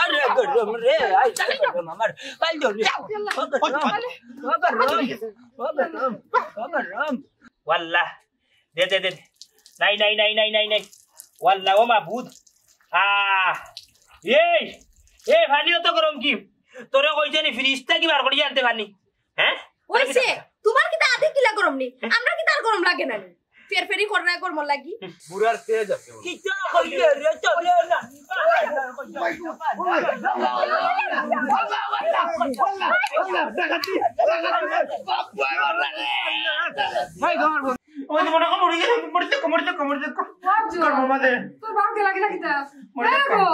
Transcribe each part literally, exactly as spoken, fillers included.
আরে গরম রে, আই গরম আমার। আই গরম, ও গরম, ও গরম, ও গরম। ওয়াল্লাহ, দে, দে, দে, দে। নাই, নাই, নাই, নাই, নাই, নাই। ওয়াল্লাহ, ও মাবুদ। আহ, এই, এই, পানি অত গরম কি? তোরে কইছি নি ফ্রিজ থাকি বার করি আনতে পানি? হ্যাঁ? অইছে, তুমার কিতা আদি কিলা গরম নি? আমরার কিতা আর গরম লাগে না নি? ফেরফেরি কররা গরম লাগি। বুড়ার তেজ আছে। কিতা কইলে রে, চলে না। ভাই, আমার ওই যে মনে হয় মরে গেছে, মরে যাক, মরে যাক, মরে যাক। বাপ রে। গরমের মাঝে। তোর বাপ গেলা কিনা কিতা? মরে যাক। এ গো।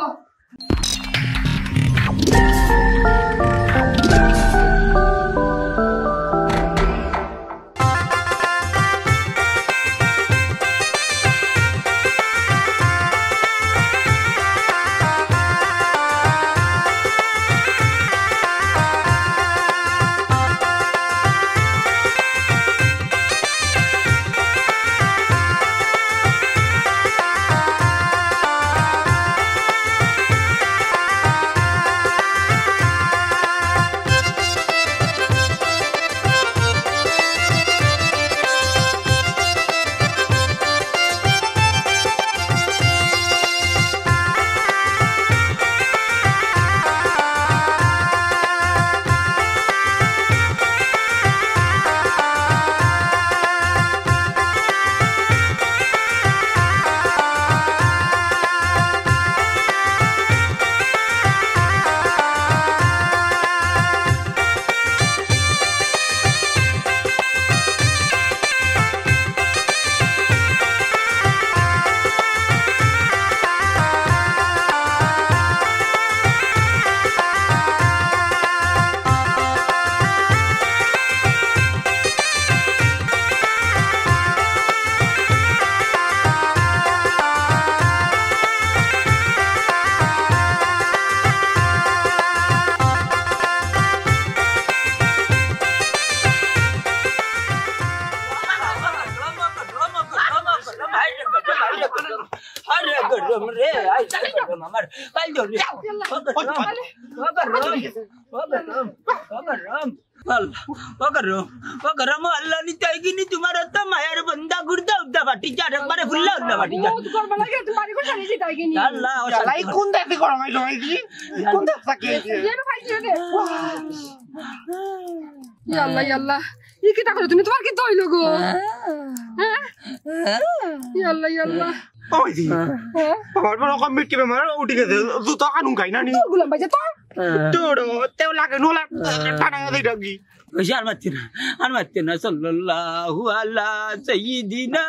আরে গরম রে, আই গরম আমার। কাল ধরে। ও গরম, ও গরম, ও গরম। আল্লাহ, ও গরম, ও গরম, আল্লাহ নি তাই গিনি তুমার অত মায়ার বন্দা গুর্দা উদ্দা ফাটি যা, একবারে ফুল্লা উদ্দা ফাটি যা। বহুত গরম লাগে, তুমার ইগো ছাড়ি দিতাই গিনি। আল্লাহ, ও আল্লাহ, এই কোন দেখতে গরম হইলো, এই কি? কোন দেখ থাকে? ইয়ে ভাই, ইয়ে দে। ইয়া আল্লাহ, ইয়া আল্লাহ। ই কিতা করো তুমি? তুমার কিতা অইলো গো? হ্যাঁ? ইয়া আল্লাহ, ইয়া আল্লাহ। ওই দি। হ্যাঁ? আমার বড় কম মিটকে বেমার উঠি গেছে। জুতা কানুন খাই না নি? তোর গুলাম বাজে তোর। তোর তেও লাগে নোলা টানা দেই ডাকি। ওই যে আর মারতে না, আর মারতে না। সাল্লাল্লাহু আলা সাইয়্যিদিনা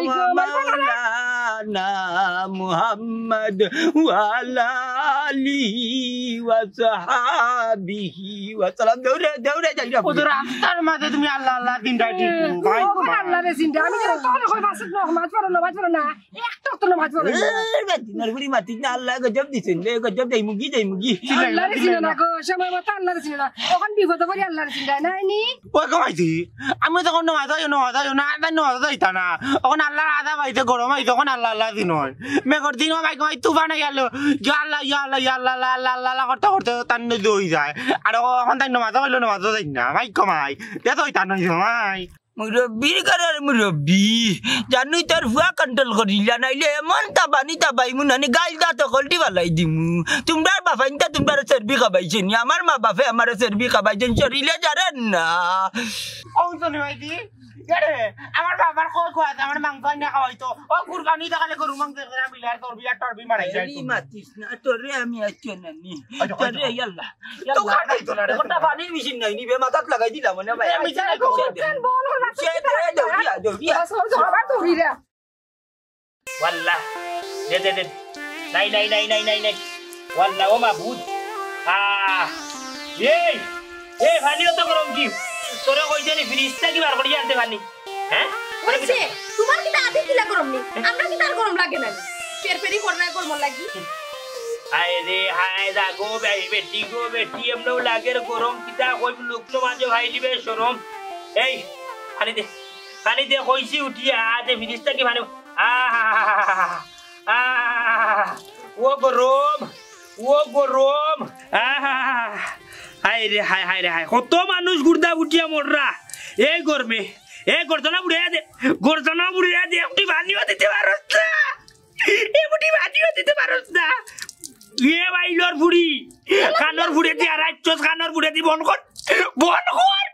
ওয়া মাওলানা মুহাম্মদ ওয়া আলা আলিহি ওয়া সাহাবিহি ওয়া সাল্লাম। দৌড়ে, দৌড়ে যাই না। ও তো রাস্তার মাঝে তুমি আল্লাহ আল্লাহ দিন রাত দিন ভাই। ও আল্লাহ রে জিন্দা। আমি যেন তোর কই মাসুক না, মাছ পড়ো না, মাছ পড়ো না। একটা তো নামাজ পড়ে না। এ, বেটি, নরবুড়ি মাতিস না, আল্লাহ গজব দিছেন রে, গজব দেই মুগি, দেই মুগি। আল্লাহরে চিনে না গো, সময় মতো আল্লাহরে চিনে না। অখন বিপদে পড়ি আল্লাহরে চিনে না, নাই নি? ওই কমাইছি, আমি তখন নামাজ যাই, নামাজ যাই না, আদান নামাজ যাইতা না। অখন আল্লাহর আদা পাইছে, গরম আইছে, অখন আল্লাহ আল্লাহ দিন হয়। মেঘর দিন হয়, ভাই কমাই তুফান হয়ে গেল। ইয়া আল্লাহ, ইয়া আল্লাহ, ইয়া আল্লাহ, আল্লাহ, আল্লাহ, আল্লাহ করতে করতে তার নদী হয়ে যায়। আর অখন তাই নামাজ হইলো, নামাজ যাই না, ভাই কমাই। এ তো তার নদী ভাই। মুরব্বির ঘরের মুরব্বি, জানুই তোর ফুয়া কন্ট্রোল করিলা, নাইলে এমন তাবানি তাবাইমু নানি গাইল দাঁত কলটি ফালাই দিমু। তুমরার বাফাইন্তা তুমরার চর্বি খাবাইছে নি, আমার মা বাফে আমার চর্বি খাবাইছেন, শরীরে জারেন না। ও শুনি ভাই দি, আরে, আমার বাবার কই খোয়া আছে, আমার মাংস আইনা খাওয়াইতো। ও কুরবানি দেখালে গরু মাংস করে বিলার চর্বি আর টর্বি মারাই যায়। এই মাতিস না, তোরে আমি আজকে নানি। আচ্ছা, তোরে আচ্ছা। ইয়াল্লা। তো ইয়াল্লা। কাটাই তো না রে। ওটা পানির মেশিন নাই, নিবে মাথাত লাগাই দিলাম না ভাই। এ, মেশিন নাই তো। সে দে। কেন বল হলো? সে দে, দৌড়িয়া, দৌড়িয়া। বস, বস, আবার দৌড়িরা। ওয়াল্লাহ। দে, দে, দে। নাই, নাই, নাই, নাই, নাই, নাই। ওয়াল্লাহ, ও মাবুদ। আহ। এই, এই, পানি অত গরম কি? তোরে কইছে নি ফ্রিজ থাকি বার করি আনতে পানি? হ্যাঁ? ওই যে, তোমার কিতা আদি কিলা গরম নি? আমরা কিতা আর গরম লাগে না? ফেরফেরি কররা গরম লাগি? হায় রে, হায়, রাগো, বে-, বেটি গো, বেটি, এমনেও লাগের গরম, কিতা কইব, লোক তো মাঝে ভাই দিবে শরম। এই, পানি দে, পানি দে, কইছি উঠিয়া, আতে ফ্রিজ থাকি পানি। আহ, আহ, ও গরম, ও গরম। আহ, হায় রে হায়, হায় রে হায়, কত মানুষ গুর্দা ফুটিয়া মররা এই গরমে। এ গর্দনা বুড়াইয়া দে, গর্দনা বুড়াইয়া দে, একটি পানিও দিতে পারস না, একটি পানিও দিতে পারস না। এ বাইলর ফুড়ি, কানর ফুড়েদি আরাইছস, কানর ফুড়েদি বন্ধ কর, বন্ধ কর।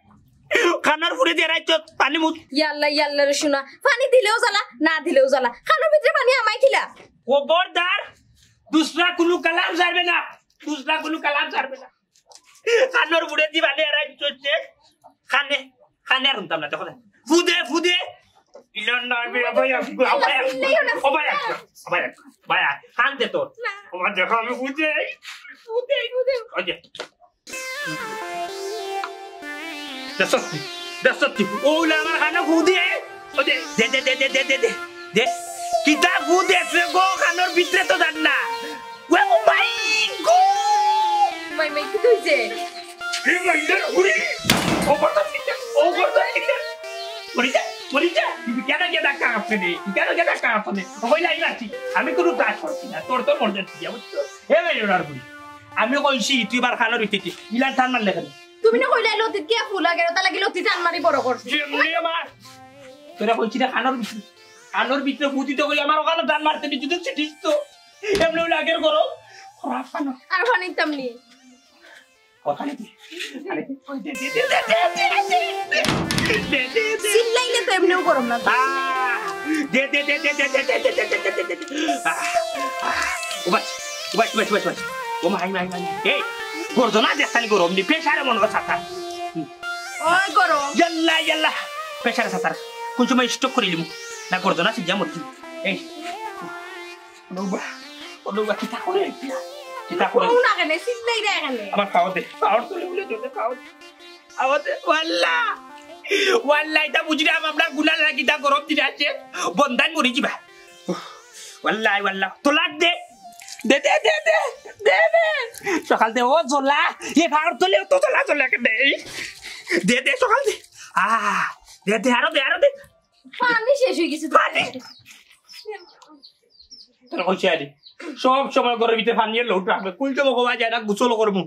কানর ফুড়েদি আরাইছস, পানি মুত। ইয়াল্লা, ইয়াল্লা রে সোনা, পানি দিলেও জ্বালা, না দিলেও জ্বালা। কানর ভিতরে পানি হামাই কিলা? খবরদার, দুসরা কুনু কালাম ছাড়বে না, দুসরা কুনু কালাম ছাড়বে না। কানর ফুড়েদি পানি আরাইছস, কানে, কানে আর হুনতাম না, দেখো না। ফু দে, ফু দে। ইলন না, আমি অবাই আছি, অবাই আছি, অবাই আছি, অবাই আছি, অবাই আছি। কান দে তোর। না। অবাই দেখো, আমি ফু দেই। ফু দে, ফু দে। ওই যে। দে সত্যি, দে সত্যি। ও, উলা আমার কানো ফু দে। ও দে, দে, দে। দে। কিতা ফু দেছে গো, কানর ভিতরে তো যার না। ও মাই গড! মাই, মাই, কিতা অইছে? এ মাইনর ফুড়ি! ও করতো কিতা? ও করতো কিতা? মরি যা, মরি যা। তুই কেন গিয়ে ধাক্কা খাচ্ছে রে? তুই কেন গিয়ে ধাক্কা খাচ্ছে রে? ও কইলে আমি আছি। আমি কোনো কাজ করছি না। তোর তো মরে যাচ্ছি, বুঝছো? এ মাইনর ফুড়ি। আমি কইছি, তুই বার কানর ভিতরে। ইলান টান মারলে কেন? তুমি না কইলে লতিত গিয়া ফু লাগে, তা লাগি লতি টান মারি বড় করছি। যেমনি আমার। তোরা কইছি না কানর ভিতরে। কানর ভিতরে ফু দিতে কই আমার ওখানে টান মারতে দিচ্ছি তো ছিটিস তো। এমনি লাগের গরম। খরাপ কানো। আর পানি নিতাম নি। কথা নেই। আরে, ওই দে, দে, দে। দে, দে, দে। চিল্লাইলে তো এমনিও গরম লাগে। আহ, দে, দে, দে। আহ, আহ, উবাস, উবাস, উবাস, উবাস, উবাস। ও মাই, মাই, মাই। এই, গর্দনা দেশানি গরম নি, প্রেশারে মনে হয় সাতার। ওই গরম। ইয়াল্লা, ইয়াল্লা। প্রেশারে সাতার। কোন সময় স্ট্রোক করিলিমু। না গর্দনা সিজা মরছি। এই, অনুবা, অনুবা, কিতা করে এটা? কিতা করে? কোন আগে নেই, চিল্লাই দেয় এখানে। আমার পাও দে, পাওর তলে উলে চলে, পাও দে। পাও দে, ওয়াল্লা। ওয়াল্লা, এটা বুঝলাম আমরা গুনা লাগি, তা গরম দিন আছে, বন্দাই মরি যিবা। ওয়াল্লা, ওয়াল্লা, তো লাগ দে। দে, দে, দে, দে, দে, দে। সকাল দে, ও জ্বলা, এ পাওর তলে তো জ্বলা, জ্বলা কেন? দে, দে, সকাল দে। আহ, দে, দে, আরো দে, আরো দে। পানি শেষ হয়ে গেছে তো। পানি? তোর কইছে আরে, সব সময় ঘরের ভিতরে পানির লোড রাখবে। কোন সময় কওয়া যায় না, গোসল করবো।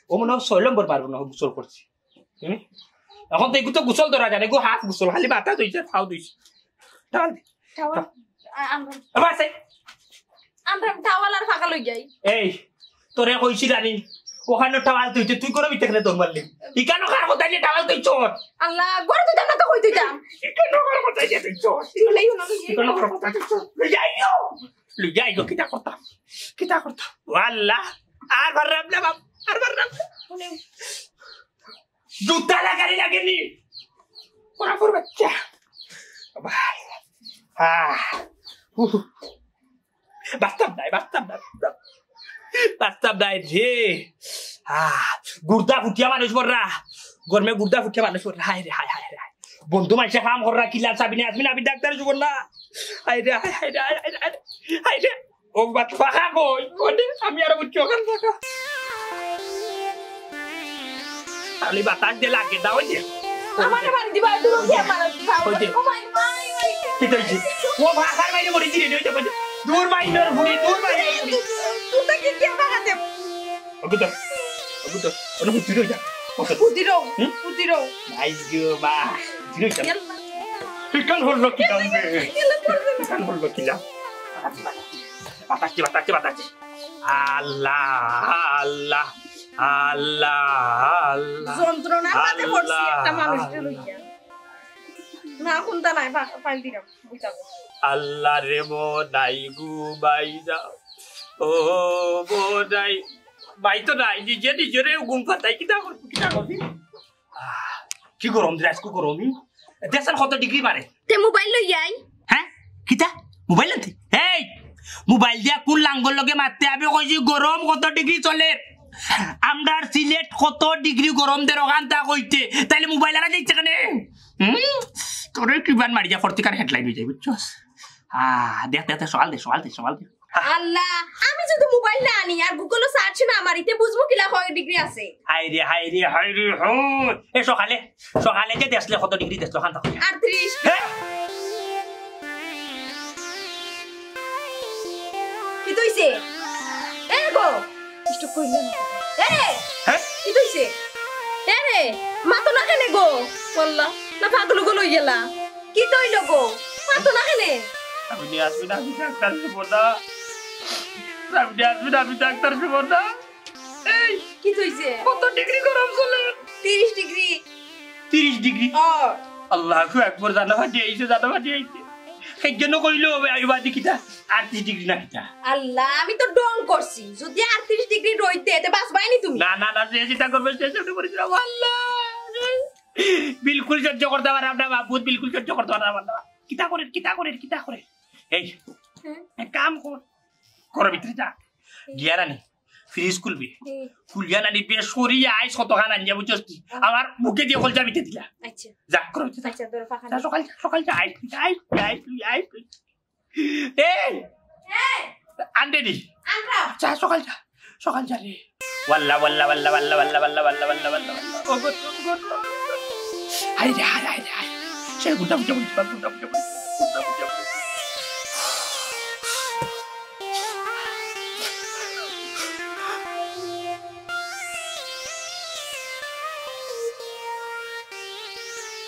ও মনে হয় ছয় নম্বর পারবো না, গোসল করছি। হুম? এখন তো এগু তো গোসল ধরা যায় না, এগু হাফ গোসল, খালি মাথা ধুইছে, পাও ধুইছে। টাওয়াল দে। টাওয়াল, আ-, আমরা আবার আছে। আমরা টাওয়াল আর ফাঁকা লই যাই। এই, তোরে কইছি জানি, ওখানে টাওয়াল তুইতে, তুই করে বিতে খেলে তোর মারলি। ইকানো কার কথা যে টাওয়াল তুই চোর? আল্লাহ, ঘরে তুই না তো কই তুই দাম। ইকানো কার কথা যে তুই চোর? তুই লাই হলো না। ইকানো কার কথা যে চোর? লই যাই গো। লই যাই গো, কিতা করতাম? কিতা করতাম? ও আল্লাহ, আর পারলাম না বাপ, আর পারলাম না। জুতা লাগানি লাগেনি। ওরা পড়বে বাচ্চা। বাবা। আহ। উহ। বাস্তব নাই, বাস্তব নাই, বাস্তব। বাস্তব নাই রে। আহ, গুর্দা ফুটিয়া মানুষ মররা। গরমে গুর্দা ফুটিয়া মানুষ মররা। হায় রে, হায়, হায় রে, হায়। বন্ধু মাইনষে কাম কররা, কিলা চাবি না, আসবি না, আমি ডাক্তার শুভ না। হায় রে, হায়, হায় রে, হায়, হায় রে, হায় রে। হায় রে। ও বাত ফাঁকা কই? ওরে, আমি আর বুঝছি ওখান ফাঁকা। খালি বাতাস দিয়ে লাগে, দাও যে। আমার বাড়ি দিবা, দূর কি আমার দিবা? ওই যে। ও মাই, মাই, মাই। কি হইছে? ও ভাষার বাইরে মরে দিলে, ওই যে, ওই যে। দূর মাইনর ফুড়ি, দূর মাইনর ফুড়ি। তুই তো কি কি ফাঁকা দেব? ওকে তো, ওকে তো, ওটা ফুটি রয়ে যা। ওকে। ফুটি রও, হুম? ফুটি রও। নাইস গো, বাহ। ফুটি রয়ে যা। ইয়াল্লা। ইকান হলো কি দাম বে? ইয়াল্লা, করবে না। ইকান হলো কি দাম? বাতাস দে, বাতাস দে, বাতাস দে। আল্লাহ, আল্লাহ, আল্লাহ, আল্লাহ। যন্ত্রণার মাঝে পড়ছি আল্লাহ, একটা মানুষকে আল্লাহ। লইয়া। না, কোনটা নাই, ফা-, ফাইল দিলাম, বুঝাবো। আল্লাহ রে, মো নাই ঘুমাই যাও। ও, মো নাই। ভাই তো নাই, নিজে নিজেরে ঘুম পাতাই, কিতা করবি, কিতা করবি? আহ, কি গরম দিরা, আজকে গরমই। দেখছেন কত ডিগ্রি মারে? তে মোবাইল লই যাই। হ্যাঁ? কিতা? মোবাইল আনতে? এই, মোবাইল দিয়া কোন লাঙ্গর লগে মারতে? আমি কইছি গরম কত ডিগ্রি চলে? আমরার সিলেট কত ডিগ্রি গরম দের ওখান তা কইতে? তাইলে মোবাইল আনা যাইছে কেনে? হুম? তোরে কিবান মারি যা, ফর্তিকার হেডলাইন হয়ে যায়, বুঝছস? আহ, দেখ, দেখ, দেখ, সকাল দে, সকাল দে, সকাল দে। আল্লাহ, আমি যদি মোবাইল না আনি আর Google-ও search না মারি, তে বুঝবো কিলা কয় ডিগ্রি আছে? হায় রে, হায় রে, হায় রে, হায়। এ সকালে, সকালে যে দেখলে কত ডিগ্রি দেখলো, খান তখন। আটত্রিশ। হ্যাঁ? এ গো, স্টক কইলাম। এ রে, হ্যাঁ? কিতা অইছে? এ রে, মাতো না কেনে গো? ওয়াল্লা, না পাগল গো লই গেলা? কিতা অইলো গো? মাতো না কেনে? আমি নিয়ে আসবি না, আমি ডাক্তার সুবর্ণা। আমি নিয়ে আসবি না, আমি ডাক্তার সুবর্ণা। এই, কিতা অইছে? কত ডিগ্রি গরম চলে? তিরিশ ডিগ্রি। তিরিশ ডিগ্রি? ও। আল্লাহু আকবার, জানো ফাটি আইছে, জানো ফাটি আইছে। সেই জন্য কইলো, এবাদি কিতা? আটত্রিশ ডিগ্রি না কিতা? আল্লাহ, আমি তো ঢং করছি। যদি আটত্রিশ ডিগ্রি রইতে, তে বাঁচবায় নি তুমি। না, না, না, যে যেটা করবে, সে সেটা করে দিলাম। আল্লাহ। বিলকুল সহ্য করতে পারলাম না, মাবুদ, বিলকুল সহ্য করতে পারলাম না। কিতা করে, কিতা করে, কিতা করে? এই, হুম। এক কাম কর। ঘরর ভিতরে যা। হুম। গিয়া রানি, ফ্রিজ খুলবি। হুম। খুলিয়া নানি বেশ করি আইস কতখান আনিয়া বুঝছস তুই? হুম। আমার মুখে দিয়া কলজা মিটে দিলা। আচ্ছা। যা, ঘরর ভিতরে যা। আচ্ছা, ধরো ফাঁকা যা, সকাল যা, সকাল যা, আইস, আইস, আইস, আইস। এই! এই! আনতে দি। আনরাম। যা, সকাল যা। সকাল যা রে। ওয়াল্লা, ওয়াল্লা, ওয়াল্লা। ও গো, ও গো, ও গো। হায় রে, হায়, হায় রে, হায়। সে গুটা, গুটা, গুটা।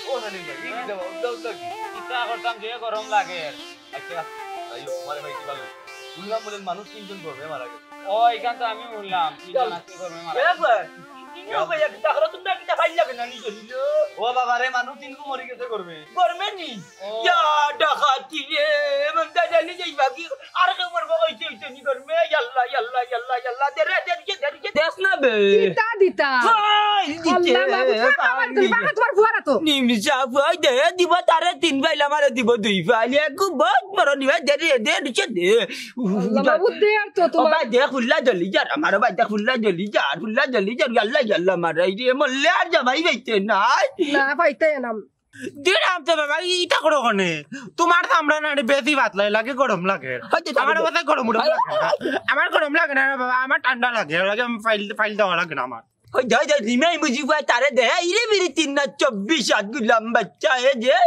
ও সেলিম ভাই, এই কিতা বা, উদ্দা উদ্দা কি? কিতা করতাম যে গরম লাগে। আচ্ছা, যাই হোক, তোমারে ভাই কি ভালো? শুনলাম বলে মানুষ তিনজন গরমে মারা গেছে। ও, এখান তো আমি শুনলাম, তিনজন আজকে গরমে মারা গেছে। এ ভাই, তিনজন ভাই, একটা করো, তোমরা একটা ফাইল লাগে না, নিজে নিল। ও বাবা রে, মানুষ তিনজন মরে গেছে গরমে। গরমে নি? ও। ইয়া, ডাকাতি রে, মন তা জানি যাই বাকি, আর কেউ মরবো, ওই যে, ওই যে, নি গরমে, ইয়াল্লা, ইয়াল্লা, ইয়াল্লা, ইয়াল্লা, দে রে, দে রে, দে রে, দেস না বে। কিতা দিতা? ফাইল দিতে, আল্লাহ মাবুদ, ফাইল দিতে। বাবা, তোমার ফুয়ারা তো। নিমিষা ফাইল দে, দিব তারে তিন ফাইল, আমারে দিব দুই ফাইল, এক বহুত বড় নিবে, দে রে, দে রে, দে। আল্লাহ মাবুদ, দে আর তো ও তোমার। ভাই, দে, খুল্লা জ্বলি যার, আমার ভাই, দে, খুল্লা জ্বলি যার, খুল্লা জ্বলি যার, ইয়াল্লা, ইয়াল্লা, মারাই রে, মরলে আর জামাই পাইতে নাই। না, পাইতে না। দিরাম তো বাবা, ইটা করো কনে? তোমার তো আমরা না বেশি ভাত লাগে, লাগে গরম লাগে। হয়তো আমার তাহলে কথা গরম উরম লাগে না। আমার গরম লাগে না রে বাবা, আমার ঠান্ডা লাগে, লাগে আমি ফাইল, ফাইল দেওয়া লাগে না আমার। ওই যাই যাই, রিমাই বুঝি পায় তারে দেহে, ইরে বিরি তিন না চব্বিশ, আট গুলাম বাচ্চা এ যে।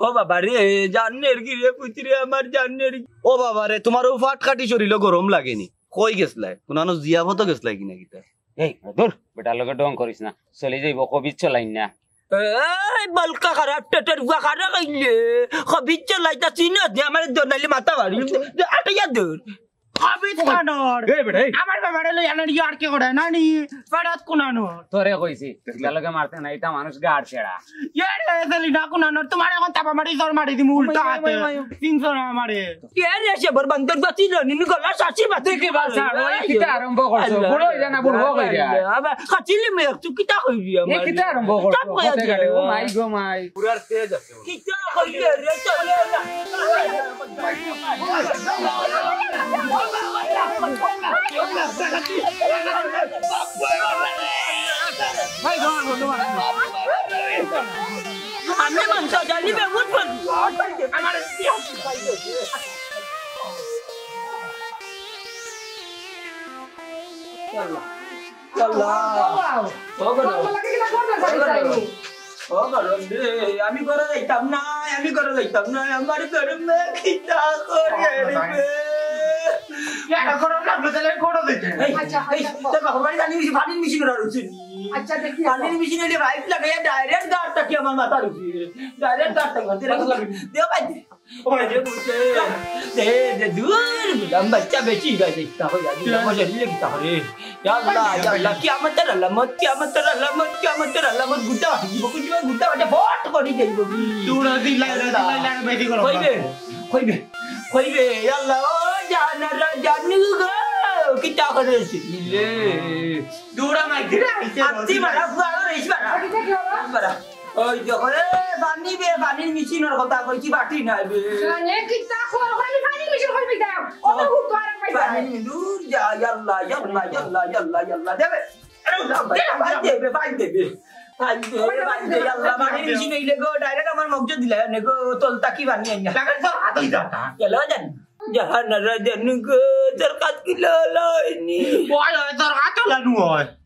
ও বাবা রে, জানের কি রে পুত্রে, আমার জানের কি? ও বাবা রে, তোমার ও ফাট কাটি শরীরও গরম লাগেনি? কই গেছলাই? কোনানো জিয়াফতো গেছলাই কিনা কিতা? এই, দূর, বেটার লগে ঢং করিস না। চলি যাইব, কবির চলাইন না। এই, বালকা খারাপ, টেটের বুয়া খারাপ খাইলে। কবির চলাইতা চিনো দে, আমার দোনালি মাথা বাড়ি। আটাইয়া দূর। কবির কানর। এই বেটা, এই। আমার বাবারে লই আনার ইয়ার কি করে, নানি? বেড়াত কোনানো। তোরে কইছি, ইটা লগে মারতে না, ইটা মানুষ গাড় ছেড়া। ইয়ার এ সেলিনা কোনানো, তোমার এখন তাপা মারি, জোর মারি দিমু উল্টা হাতে। তিনশো না মারে। কে রে সে বর বান্দর বাতি লো, নিনি গলা শাসি বাতি। দেখি বাসা, ওই কিতা আরম্ভ করছো? আল্লাহ, বুড়ো হইরা না, বুড়ো আল্লাহ, হইরা। আল্লাহ, আবার খাচিলি মে একটু কিতা কইবি আমার? এ কিতা আরম্ভ করছো? চাপ কইয়া হতে গেলে, ও মাই গো মাই। পুরার তেজ আছে। কিতা কইলে রে, চলে না। আমি মন তো জানি বে, উঠ বল। আমার আল্লাহ। আল্লাহ। ও গরম। ও গরম। ও গরম রে, আমি ঘরে যাইতাম না, আমি ঘরে যাইতাম না, আমার গরমে কিতা করে রে। ইয়ার গরম লাগলো, তাহলে ঘরে যাইতে। এই, আচ্ছা, এই, আচ্ছা। তোর বাপর বাড়ি জানি বেশি পানির মেশিন ওরা রয়েছে নি। আচ্ছা, দেখি। পানির মেশিন হইলে পাইপ লাগাইয়া direct গাড় থাকি আমার মাথার উপরে। Direct গাড় থাকি, মাথার উপরে। দে ভাই, দে। ও ভাই, দে, দে, দে, দূর, গুলাম বাচ্চা বেশি হয়ে যায়, তা হয়ে যায়, গুলাম বাচ্চা বেশি লেগে তা হয়ে। ইয়া আল্লাহ, ইয়া আল্লাহ, কিয়ামতের আলামত, কিয়ামতের আলামত, কিয়ামতের আলামত, গুটা হয়ে দিব, কুচি ভাই, গুটা হয়ে ফট করে যাইব। দৌড়া দি, লাই, লাই, লাই, লাই, বেশি করো। কইবে, কইবে, কইবে, ইয়া আল্লাহ, ও জানারা জানু গো, কিতা করে ছিলে? দৌড়া মাই দিরা, আইছে, আত্তি মারা, ফুয়া, ও রেশ মারা। মারা। ওই দেখো, এ, পানি বে, পানির মেশিনর কথা কইছি, বাটি নাই বে। জানে কিতা খবর, খালি পানির মেশিন কইবি দাও। ও তো হুক আর পাইবা। পানির মেশিন, দূর যা, ইয়াল্লা, ইয়াল্লা, ইয়াল্লা, ইয়াল্লা, ইয়াল্লা, দেবে। আরে, দেবে, ভাই দেবে, ভাই দেবে। ভাই দেবে, ভাই দেবে, ইয়াল্লা, পানির মেশিন হইলে গো, direct আমার মগজ দিলা, নে গো, তল তাকি পানি আইনা। লাগাই তো হাত হইতা। গেল জান। জাহানারা জানু গো, তোর কাজ কিলা হলো হয়নি? ওই, ওই, তোর কাজ হলো নু হয়।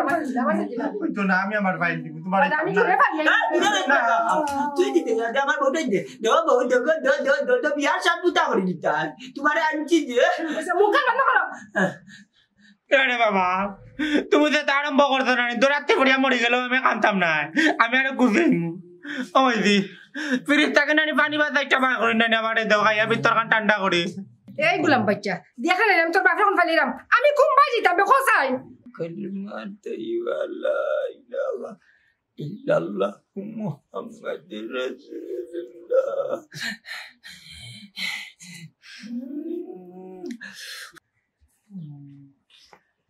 আমার সাথে দিলা, আমার সাথে দিলা। ওই তো না, আমি আমার ফাইল দিব, তোমার আর আমি তোরে ফাইল দিব। না, না, না, না, তুই দিতে যা, আমার বউটাই দে। দো, বউ, দো, গো, দো, দো, দো, দো, বিয়ার সাত বুতা করে দিতা। তোমারে আনছি যে। আচ্ছা, মুখ বন্ধ করো। এরে বাবা, তুমি যে তা আরম্ভ করছো না, দৌড়াতে পড়িয়া মরি গেল, আমি কানতাম না। আমি আরো ঘুরছি। ওই দি, ফ্রিজ থাকি নানি পানি বাজাই চাপা করি নানি, আমারে দেও, খাইয়া ভিতর খান ঠান্ডা করি। এই গুলাম বাচ্চা, দেখা নাই আমি তোর বাপরে কোন ফালিরাম। আমি কোন বাজি তবে কোথায়? কালিমা তৈবা লা ইলাহা ইল্লাল্লাহু মুহাম্মাদুর রাসূলুল্লাহ।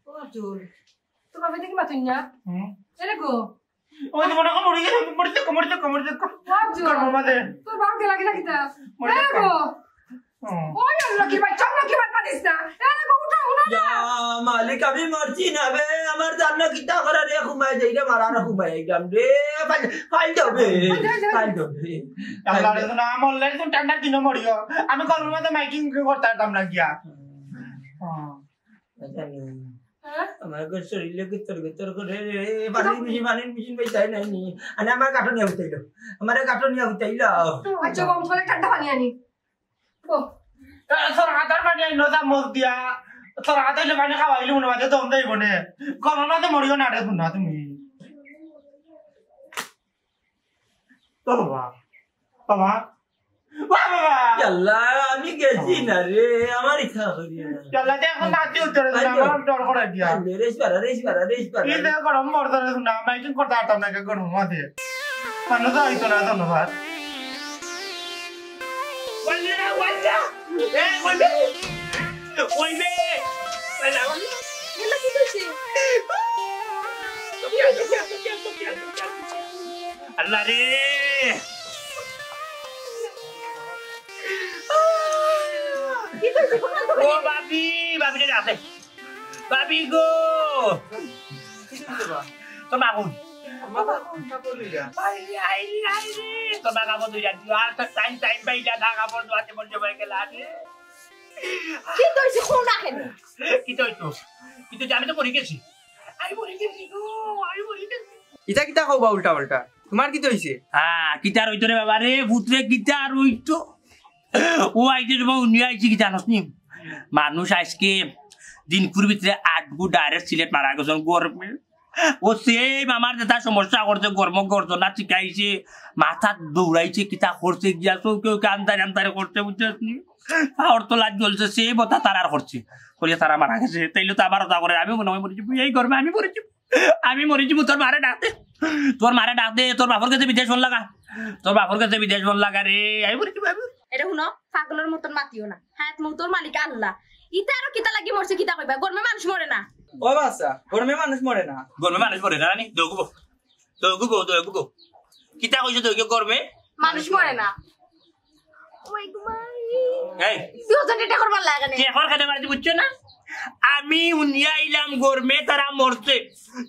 ও আব্দুল, তোর বাপে দেখি মাতুন না। হুম? এরে গো। ওই তো মনে হয় মরে গেছে, মরে যাক, মরে যাক, মরে যাক। ও আব্দুল, তোর মামা দে। তোর বাপ গেলা কিনা কিতা? মরে এরে যাক। গো। হুম। ওই আল্লাহ কি ভাই, চল কি ভাই পারিস না। এরে গো, উঠো, উঠো না। ইয়া মালিক, আমি মরছি না বে, আমার জানো কিতা করে রে, ঘুমাই যাই রে, মারা না ঘুমাই যাইলাম রে। ফাইল, ফাইল দেবে, ফাইল দেবে। আল্লাহ রে, না মরলে তো ঠান্ডা দিনও মরিও। আমি কলমের মধ্যে মাইকিং করতে পারতাম না গিয়া। হুম। হুম। জানি। হ্যাঁ? আমার গো শরীরে গিতর গিতর করে রে, পানির মেশিন, পানির মেশিন ভাই তাই নাই নি। আরে আমার গাঁটো নিয়ে উঠাইলো, আমার গাঁটো নিয়ে উঠাইলো। আচ্ছা, গরম করে ঠান্ডা পানি আনি। ও। এ, তোর হাতার পানি আইনো চামচ দিয়া, তোর হাতে যে পানি খাওয়াইলি মনে মাঝে দম দেইব নে। গরম মাঝে মরিও না রে, শুনা তুমি। ও বাবা, বাবা, ও বাবা। আল্লাহ, আমি গেছি না রে, আমার ইচ্ছা করি না। আল্লাহ, যে এখন নাতি উত্তরে দিলাম, আমার ডর করে দিয়া। আরে, রেশ বাড়া, রেশ বাড়া, রেশ বাড়া। এই যে গরম বর্তমানে শুনা, মাইকিং করতে পারতাম না, গরম মাঝে। মানুষ তো হইতো না, ধন্যবাদ। ওয়াল্লা, ওয়াল্লা। এ, ওয়াল্লা। ওই মে। ওয়াল্লা, ওয়াল্লা। এগুলা কি করছে? আল্লাহ রে। কি করছে? ও ভাবি, ভাবি রে, আছে। ভাবি গো। তোর মা কই? আমার মা কই? মা কই লইয়া? আইরে, আইরে, আইরে। তোর মা কাপড় ধুইয়া দিও। আর তো টাইম, টাইম পাইলা না, কাপড় ধোয়াতে মন জমাই গেল। আরে। কি তো হইছে? কোন ডাকে নি? কি তো হইতো? কি তো হইতো? আমি তো মরে গেছি। আমি মরে গেছি গো, আমি মরে গেছি। ইতা কিতা কও বা উল্টা পাল্টা? তোমার কিতা হইছে? হ্যাঁ, কিতা আর হইতো রে বাবা রে, পুতরে কিতা আর হইতো? ও আইতে তোমার উনি আইছি কিতা জানোস নি? মানুষ আজকে দিনকুর ভিতরে আট গু direct সিলেট মারা গেছে গরমে। ও সেম আমার যেটা সমস্যা করছে, গরম গর্জনা শিখাইছে, মাথা দৌড়াইছে, কিতা করছে, গিয়া চৌকে ওকে আন্দারে আন্দারে করছে, বুঝছস নি? পাওয়ার তো লাগ জ্বলছে, সেই বতা তারার করছে, করিয়া তারা মারা গেছে। তাইলে তো আবার ওটা করে, আমি মনে হয় মরে যাবো, এই গরমে আমি মরে যাবো, আমি মরে যাবো। তোর মারে ডাক দে, তোর মারে ডাক দে, তোর বাপর কাছে বিদেশ ফোন লাগা, তোর বাপর কাছে বিদেশ ফোন লাগা রে, আমি মরে যাবো, আমি মরে যাবো। এটা শুনো, পাগলের মতন মাতিও না, হায়াত মৌতর মালিক আল্লাহ। ইতা আরো কিতা লাগি মরছে, কিতা কইবা? গরমে মানুষ মরে না। ও বাচ্চা, গরমে মানুষ মরে না। গরমে মানুষ মরে না, রানী? দৌগুবো, দৌগুবো, দৌগুবো। কিতা কইছো দৌগুবো গরমে? মানুষ মরে না। ওই গো মাই। এই। দুজন এটা করবার লাগে না। কি এখন কেন মারছি বুঝছো না? আমি উনিয়া আইলাম গরমে তারা মরছে।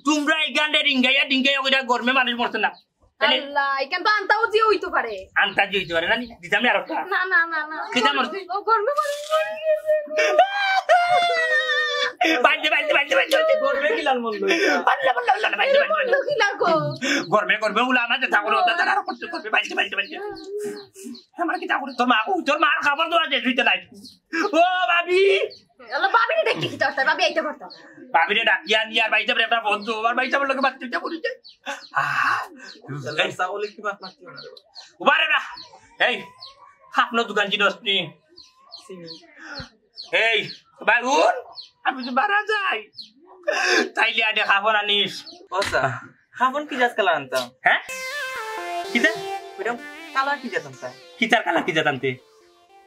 তোমরা এই গান্ডে ডিঙ্গাইয়া ডিঙ্গাইয়া কইরা গরমে মানুষ মরছে না। তাহলে আল্লাহ, এখান তো আন্তাও যে হইতো পারে। আন্তাজি হইতো পারে না নি? দিতাম নি আরেকটা। না, না, না, না। কিতা মরছে? ও গরমে মানুষ মরে গেছে। বালতে, বালতে, বালতে, বালতে, বালতে। গরমে কিলান মন লই? বালতে, বালতে, বালতে, বালতে, বালতে। মন লই কিলা গো? গরমে, গরমে উলা আমার যেতা করে, ওটা তারা করতে করবে, বালতে, বালতে, বালতে। আমার কিতা করে? তোর মা, ও, তোর মার খবর তো আছে, তুই তো নাই। ও, ভাবি। হ্যালো, ভাবিরে ডাকি কিতা করতা? ভাবি আইতে পারতা। ভাবিরে ডাকি আনি আর ভাই সাহেবের একটা ফোন তো, আমার ভাই সাহেবের লগে মাততে পড়ি যায়। আহ, এই, ছাগলে কি মাত মারতে পারে? উবারে না। এই, খাফনর দোকান চিনস নি? চিনি। এই, ভাই, হুন, আমি তো বারা যাই। তাইলে আগে খাফন আনিস। আচ্ছা, খাফন কি জাত কালার আনতাম? হ্যাঁ? কিতা? ওইটা কালার কি জাত আনতাম? কিতার কালার কি জাত আনতে?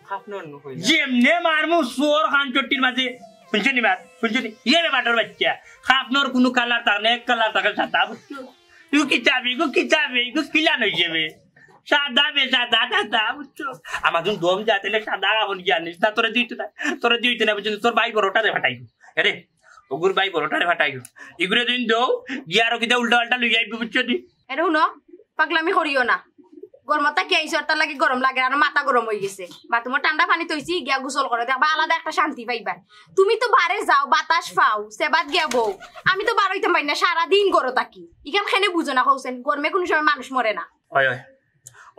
খাফনর নু কইলা। যেমনে মারমু চোর খান চট্টির মাঝে। শুনছো নি মাত? শুনছো নি? ইয়ে রে বাটর বাচ্চা। খাফনর কুনু কালার থাকে না, এক কালার থাকে সাদা, বুঝছো? ইগু কিতা বে, ইগু কিতা বে, ইগু কিলান অইছে বে। সাদা বে, সাদা, সাদা, বুঝছো? আমার যখন দম যায়, তাইলে সাদা খাফন গিয়া আনিস না, তোরে দিতে না, তোরে দিতে না, বুঝছো? তোর ভাই বড়টারে ফাটাইবো। এরে, ওগুর ভাই বড়টারে ফাটাইবো। ইগুরে দিন দৌ, গিয়া আরো কিতা উল্টা পাল্টা লই যাইবি, বুঝছো নি? এরে হুনো, পাগলামি করিও না। গরমত থাকি আইছো, আর তার লাগি গরম লাগে, আর মাথা গরম অই গেছে। বাথরুমো ঠান্ডা পানি থইছি, গিয়া গোসল করো, দেখবা আলাদা একটা শান্তি পাইবা। তুমি তো বারে যাও, বাতাস পাও, সেবাত গিয়া বও। আমি তো বার অইতাম পারি না, সারাদিন ঘরো থাকি। ইখান কেনে বুঝো না, কওছেন, গরমে কুনু সময় মানুষ মরে না। অয়, অয়।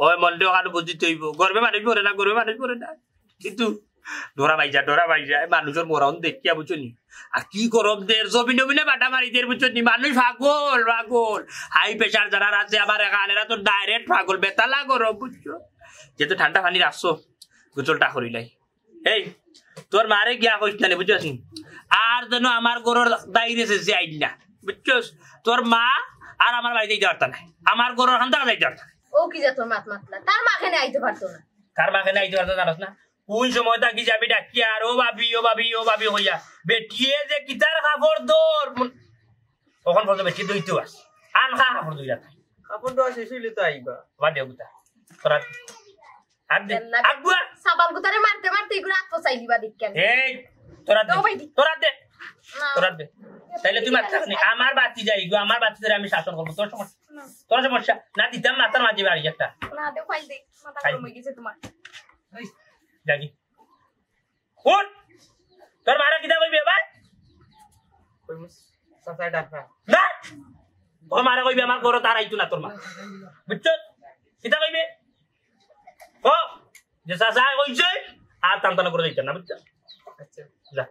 অয়, মনটাও খালি বুঝিতে অইবো। গরমে মানুষ মরে না, গরমে মানুষ মরে না। কিন্তু ডরা ভাইজা, ডরা ভাইজা, এই মানুষর মরণ দেখিয়া, বুঝছো নি? আর কি গরম দের, জমিন জমিনে বাটা মারি দের, বুঝছো নি? মানুষ পাগল, পাগল। হাই প্রেশার যারার আছে, আমার এখান, এরা তো ডাইরেক্ট পাগল, বেতালা গরম, বুঝছো? যেহেতু ঠান্ডা পানি রাখছো, গোসলটা করিলাই। এই, তোর মারে গিয়া কইস না রে, বুঝছস নি? আর যেন আমার ঘরর দাইরে শেষে আইল না, বুঝছস? তোর মা আর আমার বাড়িত যাইতে পারতা না, আমার ঘরর খান্দার যাইতে পারতা না। ও কি জাতর মাত মাতলা? তার মা কেনে আইতে পারতো না? তার মা কেনে আইতে পারতো না, জানোস না? কোন সময় থাকি যে আমি ডাকি আর ও ভাবি, ও ভাবি, ও ভাবি কইয়া, বেটিয়ে যে কিতার কাপড় ধর, মন-, তখন বলতো বেটি ধুইতে আস, আন খা কাপড় ধুইয়া থাক। কাপড় ধোয়া শেষ হইলে তো আইবা। বাদ দে ওগুতা। তোরা হাত দে। আগুয়া। সাবাল গুতারে মারতে মারতে এগুলো আত পচাই দিবা দেখকেন। এই, তোরা দে। ও ভাই দি। তোরা দে। না। তোরা দে। তাইলে তুই মারতে থাকনি। আমার বাতি যাই গো, আমার বাতি ধরে আমি শাসন করবো। তোর সমস্যা? না। তোর সমস্যা? না দিতাম মাথার মাঝে বাড়ি একটা। না, দে, ফাইল দে। মাথা খাই। গরম হয়ে গেছে তোমার। এই, যাগি। উঠ। তোর মারা কিতা কইবে ভাই? কইমু, চাচায় ডাকবা। না। ও মারা কইবে আমার ঘরো তার আইতো না তোর মা। বুঝছো? কিতা কইবে? ও, যে চাচা কইছে, আর টানটানা করে দিতাম না, বুঝছো? আচ্ছা। যা।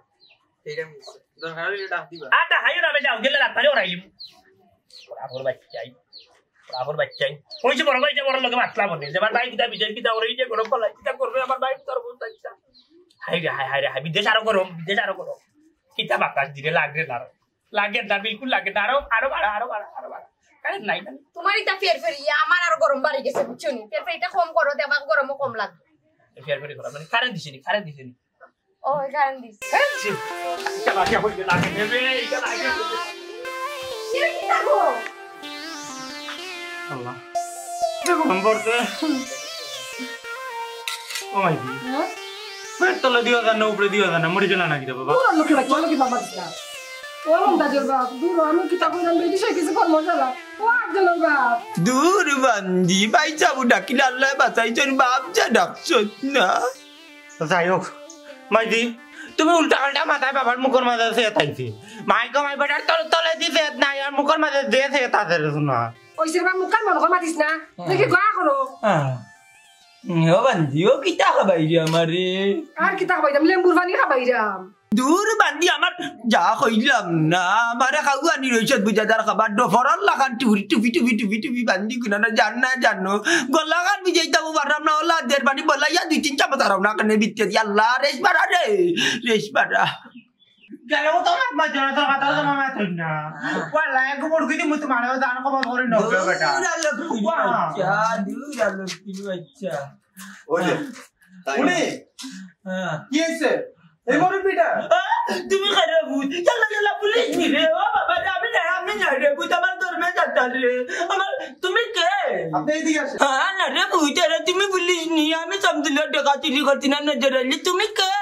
ঠিক আছে। দরকার হলে ডাক দিবা। আর ডাক হাইও না, আমি যাও, গেলে রাত পারে ওরাইলিম। ওরা আবার বাচ্চাই। ওরা আবার বাচ্চাই। ওই যে বড় ভাই, যে বড় লোকে মাতলা মনে, যে আমার ভাই কিতা বিদেশ কিতা করে, এই যে গরম পালাই, কিতা করবে আমার ভাই, তোর বলতে ইচ্ছা। হায় রে, হায়, হায় রে, হায়, বিদেশ আরো গরম, বিদেশ আরো গরম। কিতা বাতাস দিলে লাগবে না। লাগে না, বিলকুল লাগে না। আরো, আরো বাড়া, আরো বাড়া, আরো বাড়া। কারেন্ট নাই, নাই। তোমার এটা ফের ফের ইয়ে, আমার আরো গরম বাড়ি গেছে, বুঝছো নি? ফের ফের এটা কম করো, দেখবা গরমও কম লাগবে। ফের ফের করা, মানে কারেন্ট দিছে নি, কারেন্ট দিছে নি। ও, কারেন্ট দিছে। কারেন্ট দিছে। এটা লাগে, ওই লাগে, নেবে, এটা লাগে। সে কি থাকো? আল্লাহ। এটা গরম পড়ছে। ও মাই গড। হ্যাঁ? পেট তলে দিও জানো, উপরে দিও জানো, মরে গেল নাকি রে বাবা? ওর লোকে বাচ্চা, লোকে বাবা দিস না। ও মন্তাজর বাপ, দূর হ, আমি কিতা কইলাম, বেটি সে কিছু কর্ম চালা। ও আফজলর বাপ। দূর বান্দি, ভাই যাবো ডাকিলে আল্লাহ বাঁচাইছন, বাপ যা ডাকছন না। যাই হোক, মাইদি, তুমি উল্টা পাল্টা মাথায় বাবার মুখর মাঝে সেত আইছি। মাই কমাই বেটার তল-, তলে দি সেত নাই, আর মুখর মাঝে যে সেত আছে রে শোনা। ওই সে বাপ মুখখান মনে করে মাতিস না, দেখি গয়া করো। হ্যাঁ। ও বান্দি, ও কিতা খাবাইরে আমারে? আর কিতা খাবাইরাম? লেম্বুর পানি খাবাইরাম। দূর বান্দি, আমার যা কইলাম না, আমারে খাওয়ানি রইছত বুঝাদার খাবার, ডফরর লাখান টুপি, টুপি, টুপি, টুপি, টুপি বান্দি গুনা না, জান না, জানো। গলাখান বুঝাইতাম পারলাম না, ওলা দের বানি বলাইয়া দুই তিন চামচ আরাম না, কানে বিত্তে দি, আল্লাহ, রেশ বাড়া রে, রেশ বাড়া। গেলে ও তো মাত মাত না, তোর কথা তো মাত হইল না। ওয়াল্লাহ, এক মুড়কি দি মুত মারে, জান কবর করে নবে বেটা। দূর আলো কি বাচ্চা, দূর আলো কি বাচ্চা। ওই যে, তাই না? উনি? হ্যাঁ। কি হয়েছে? এই গরিব বেটা? আহ, তুমি খারাপ ভূত। ইয়াল্লা, ইয়াল্লা, পুলিশ নি রে? ও বাবা রে, আমি না, আমি না রে, ভূত আমার ধর্মে যাতা রে। আমার, তুমি কে? আপনি এইদিকে আসেন। হ্যাঁ, না রে, ভূত, আরে তুমি পুলিশ নি, আমি শামদুল্লাহ ডাকাতি করছি না, নজর আলী, তুমি কে?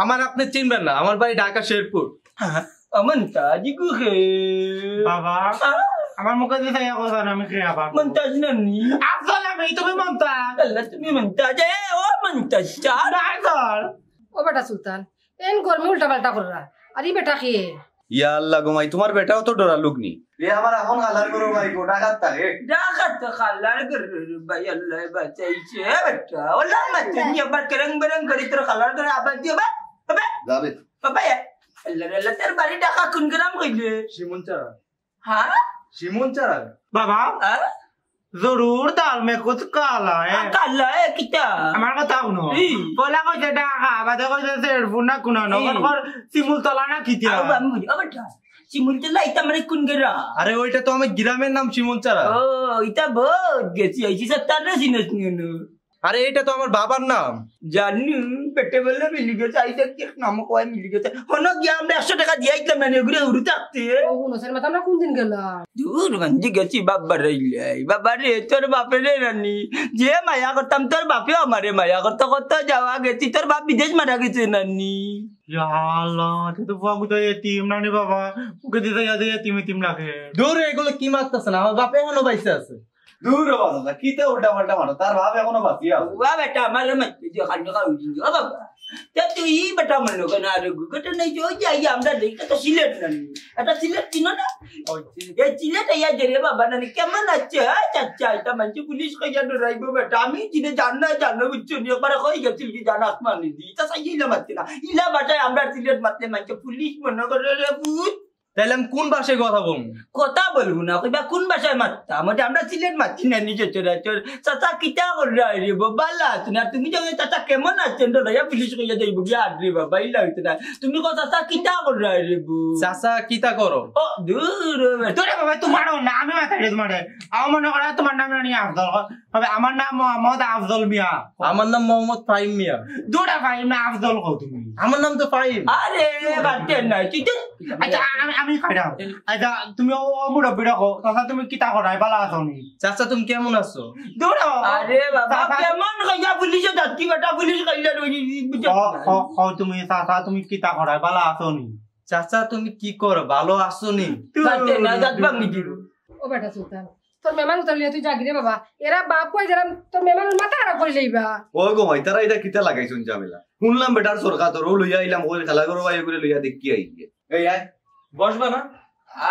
আমার আপনি চিনবেন না, আমার বাড়ি ঢাকা শেরপুর। হ্যাঁ, ও মন্তাজ গো কে? বাবা, আহ? আমার মুখে যে চাইয়া কথা না, আমি কে আবার? মন্তাজ নানি। আসল আমি, তুমি মন্তাজ। আল্লাহ, তুমি মন্তাজ। এ, ও মন্তাজ, স্যার। না, স্যার। ও বেটা সুলতান, এন গরমে উল্টা পাল্টা কররা। আরে বেটা কে? ইয়া আল্লাহ গো মাই, তুমার বেটাও তো ডরার লোক নি। এ আমার এখন খালার ঘরর ভাই গো, ডাকাত থাকে। ডাকাত তো খালার ঘরর ভাই, আল্লায় বাঁচাইছে। এ বেটা, ওলা মাতে নি আবার কেরং বেরং করি তোর খালার ঘরর আবার দিও বা, বাবা, যাবে। বাবা, এ, আল্লাহ, আল্লাহ, তোর বাড়ি ঢাকা কোন গ্রাম কইলে? শিমুলচারা। হ্যাঁ? শিমুলচারা। বাবা, হ্যাঁ? জরুর দাল মে কুছ কালা হ্যায়। আ, কালা হ্যায় কিতা? আমার কথা হুনো। ই। পয়লা কইছে ঢাকা, বাদে কইছে শেরপুর না কুনানো, ই। অখন কর শিমুলতলা না কিতা? আও, আমি বুঝি, ও বেটা, শিমুলতলা ইটা মানে কোন গ্রাম? আরে ওইটা তো আমার গ্রামের নাম শিমুলচারা। ও, ইটা বহুত গেছি, আইছি সব তার চিনস নি নু। আরে, এটা তো আমার বাবার নাম। জানু, পেটে বলে মিলি গেছে, আই দেখ, এক নাম কয় মিলি গেছে। হনো গিয়া আমরা একশো টাকা দিয়া আইতাম না, এগুলো উড়ু থাকতে। ও, হুনো, স্যার, মাথা আমরা কোন দিন গেলাম? দূর, গান্ধী গেছি, বাবা রে, ইলাই। বাবা রে, তোর বাপে রে নানি। যে মায়া করতাম, তোর বাপে আমারে মায়া করতো, কত যাওয়া গেছি, তোর বাপ বিদেশ মারা গেছে নানি। ইয়া আল্লাহ, এটা তো ফাগু তো এতিম নানি বাবা। ওকে দিতে গেছে এতিম, এতিম লাগে। দূর, এগুলো কি মারতেছে না? আমার বাপে এখনো বাইসে আছে। দূর হ বাবা, কিতা উল্টা পাল্টা মারো, তার বাপ এখনো বাঁচিয়া আছে। ওয়া বেটা, আমারে মারতে দিও, খালি খাও দিন, ও বাবা। তে তুই বেটা মনে কেন আর ঘটনা নাই যে ওই যে আইয়া আমরা দেখতে তো সিলেট নানি। এটা সিলেট চিনো না? ওই সিলেট। এই সিলেট আইয়া যে রে বাবা নানি, কেমন আছে? হ্যাঁ, চাচা, এটা মানছে পুলিশ কইয়া ডরাইবো বেটা। আমি চিনে জান না, জানো বুঝছো নি, একবারে কই গেছিল কি জান আসমান দি। এটা সাইয়ে ইলা মারতে না। ইলা বাটায় আমরা সিলেট মারতে মানছে পুলিশ মনে করে রে ভূত। তাইলে আমি কোন ভাষায় কথা বলবো? কথা বলবো না, কইবা কোন ভাষায় মারতাম? ওটা আমরা সিলেট মারছি না, নিজে চোরা চোর। চাচা, কিতা কররা রে বো? বালা আছো না? তুমি যাও, চাচা কেমন আছেন? তো লইয়া পুলিশ কইয়া যাইবো গিয়া, আর রে বাবা, ইলা হইতো না। তুমি কও, চাচা, কিতা কররা রে বো? চাচা, কিতা করো? ও, দূর, ও বেটা। তোরে বাবা, তোমারও না, আমি মাথায় রে তোমারে। আমার মনে করা তোমার নাম জানি আফজল। তবে আমার নাম মোহাম্মদ আফজল মিয়া। আমার নাম মোহাম্মদ ফাহিম মিয়া। দুটা ফাহিম না আফজল কও তুমি? আমার নাম তো ফাহিম। আরে, বাদ দে না, তুই তো আচ্ছা, আমি, আমি খাইরাম। আচ্ছা, তুমি ও, ও মুরব্বিরে কও, চাচা তুমি কিতা করায়, বালা আছো নি? চাচা তুমি কেমন আছো? দূর হ। আরে বাবা, চাচা কেমন কইয়া পুলিশে যাচ্ছি বেটা, পুলিশ কইলে রই, বুঝছো? হ, হ, হ, তুমি চাচা তুমি কিতা করায়, বালা আছো নি? চাচা তুমি কি করো, ভালো আছো নি? বাদ দে না, জাত ভাঙি দিব। ও বেটা সুলতান, তোর মেহমান উতার লইয়া তুই যাগি রে বাবা। এরা বাপ কই যারা তোর মেহমানর মাথা খারাপ করি লইবা। ওই গো, ভাই, তারা এটা কিতা লাগাইছইন ঝামেলা? শুনলাম বেটার সরকার তোর, ও লইয়া আইলাম, ওই খালা করো ভাই, ওগুলো লইয়া দেখি আই গিয়ে। এই আয়, বসবা না?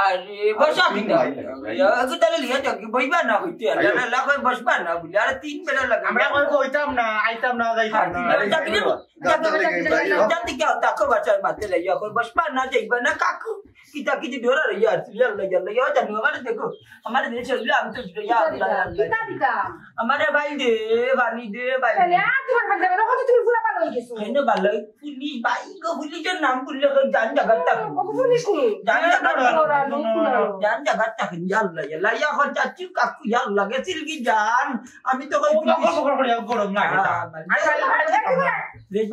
আরে, বসা আরে, কিতা? ভাই, ভাই। ইয়া, আগে তাহলে লইয়া যাও, কি বইবা না হইতে? আরে, আরে, না, কই বসবা না বলে, আরে তিন বেলা লাগে। আমরা কই কইতাম না, আইতাম না, যাইতাম না। আরে, আরে, যাবি রে? যাও, যাও, যাও, যাও, যাও, যাও, যাও, যাও, যাও, তাকো বাসায় মাতে লইয়া, কই বসবা না, যাইবা না, কাকু। কিতা কিতি ডরার ইয়া, ইয়াল্লা, ইয়াল্লা, ইয়া জানো, আমারে দেখো, আমারে দেখো, ইয়া, আমি তো ইয়া, কিতা দিতা? কিতা দিতা? আমারে ভাই দে, পানি দে, ভাই। তাহলে আর তোমার ভাই যাবে না, কত তুমি পুরা পাগল হয়ে গেছো। কেন ভালো? পুলিশ, ভাই গো, পুলিশের নাম করলে কেউ জান জাগাত থাকে। ও, পুলিশ নি? জান জাগাত থাকে। ওরা লোক না। জান জাগাত থাকে, ইয়াল্লা, ইয়াল্লা, ইয়া, এখন চাচু কাকু, ইয়াল্লা, গেছিল কি জান? আমি তো কই ও, পুলিশ। বকর বকর করে গরম লাগে তা। হ্যাঁ, মানে, আচ্ছা, আচ্ছা, আচ্ছা, আচ্ছা। এই,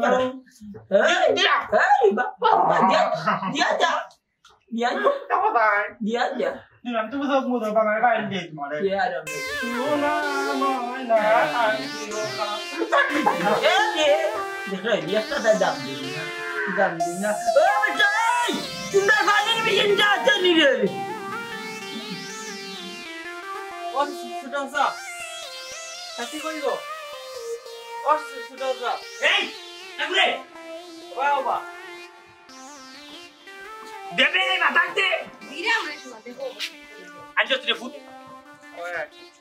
এই, বাবা, বাবা, দিয়া, দিয়া, দিয়া, দিয়া। দিয়া, দিয়া। বাবা, বাবা। দিয়া, দিয়া। দিলাম, তুমি সব মজা বানায় বাইরে দিয়ে তোমারে। দিয়া, দিয়া। সোনা ময়না আনছিল না। এ, এ, দেখো, এই একটা তাই দাম দিন না। দাম দিন না। ও, বেটা, এই, তোমরা পানির মেশিন যাচ্ছে নি রে? ও, ছোট চাচা। চাচি কই গো? ও, ছোট চাচা। এই, এগুলে। বাবা, বাবা। দেবে, বাতাস দে। আনছস রে ফুট।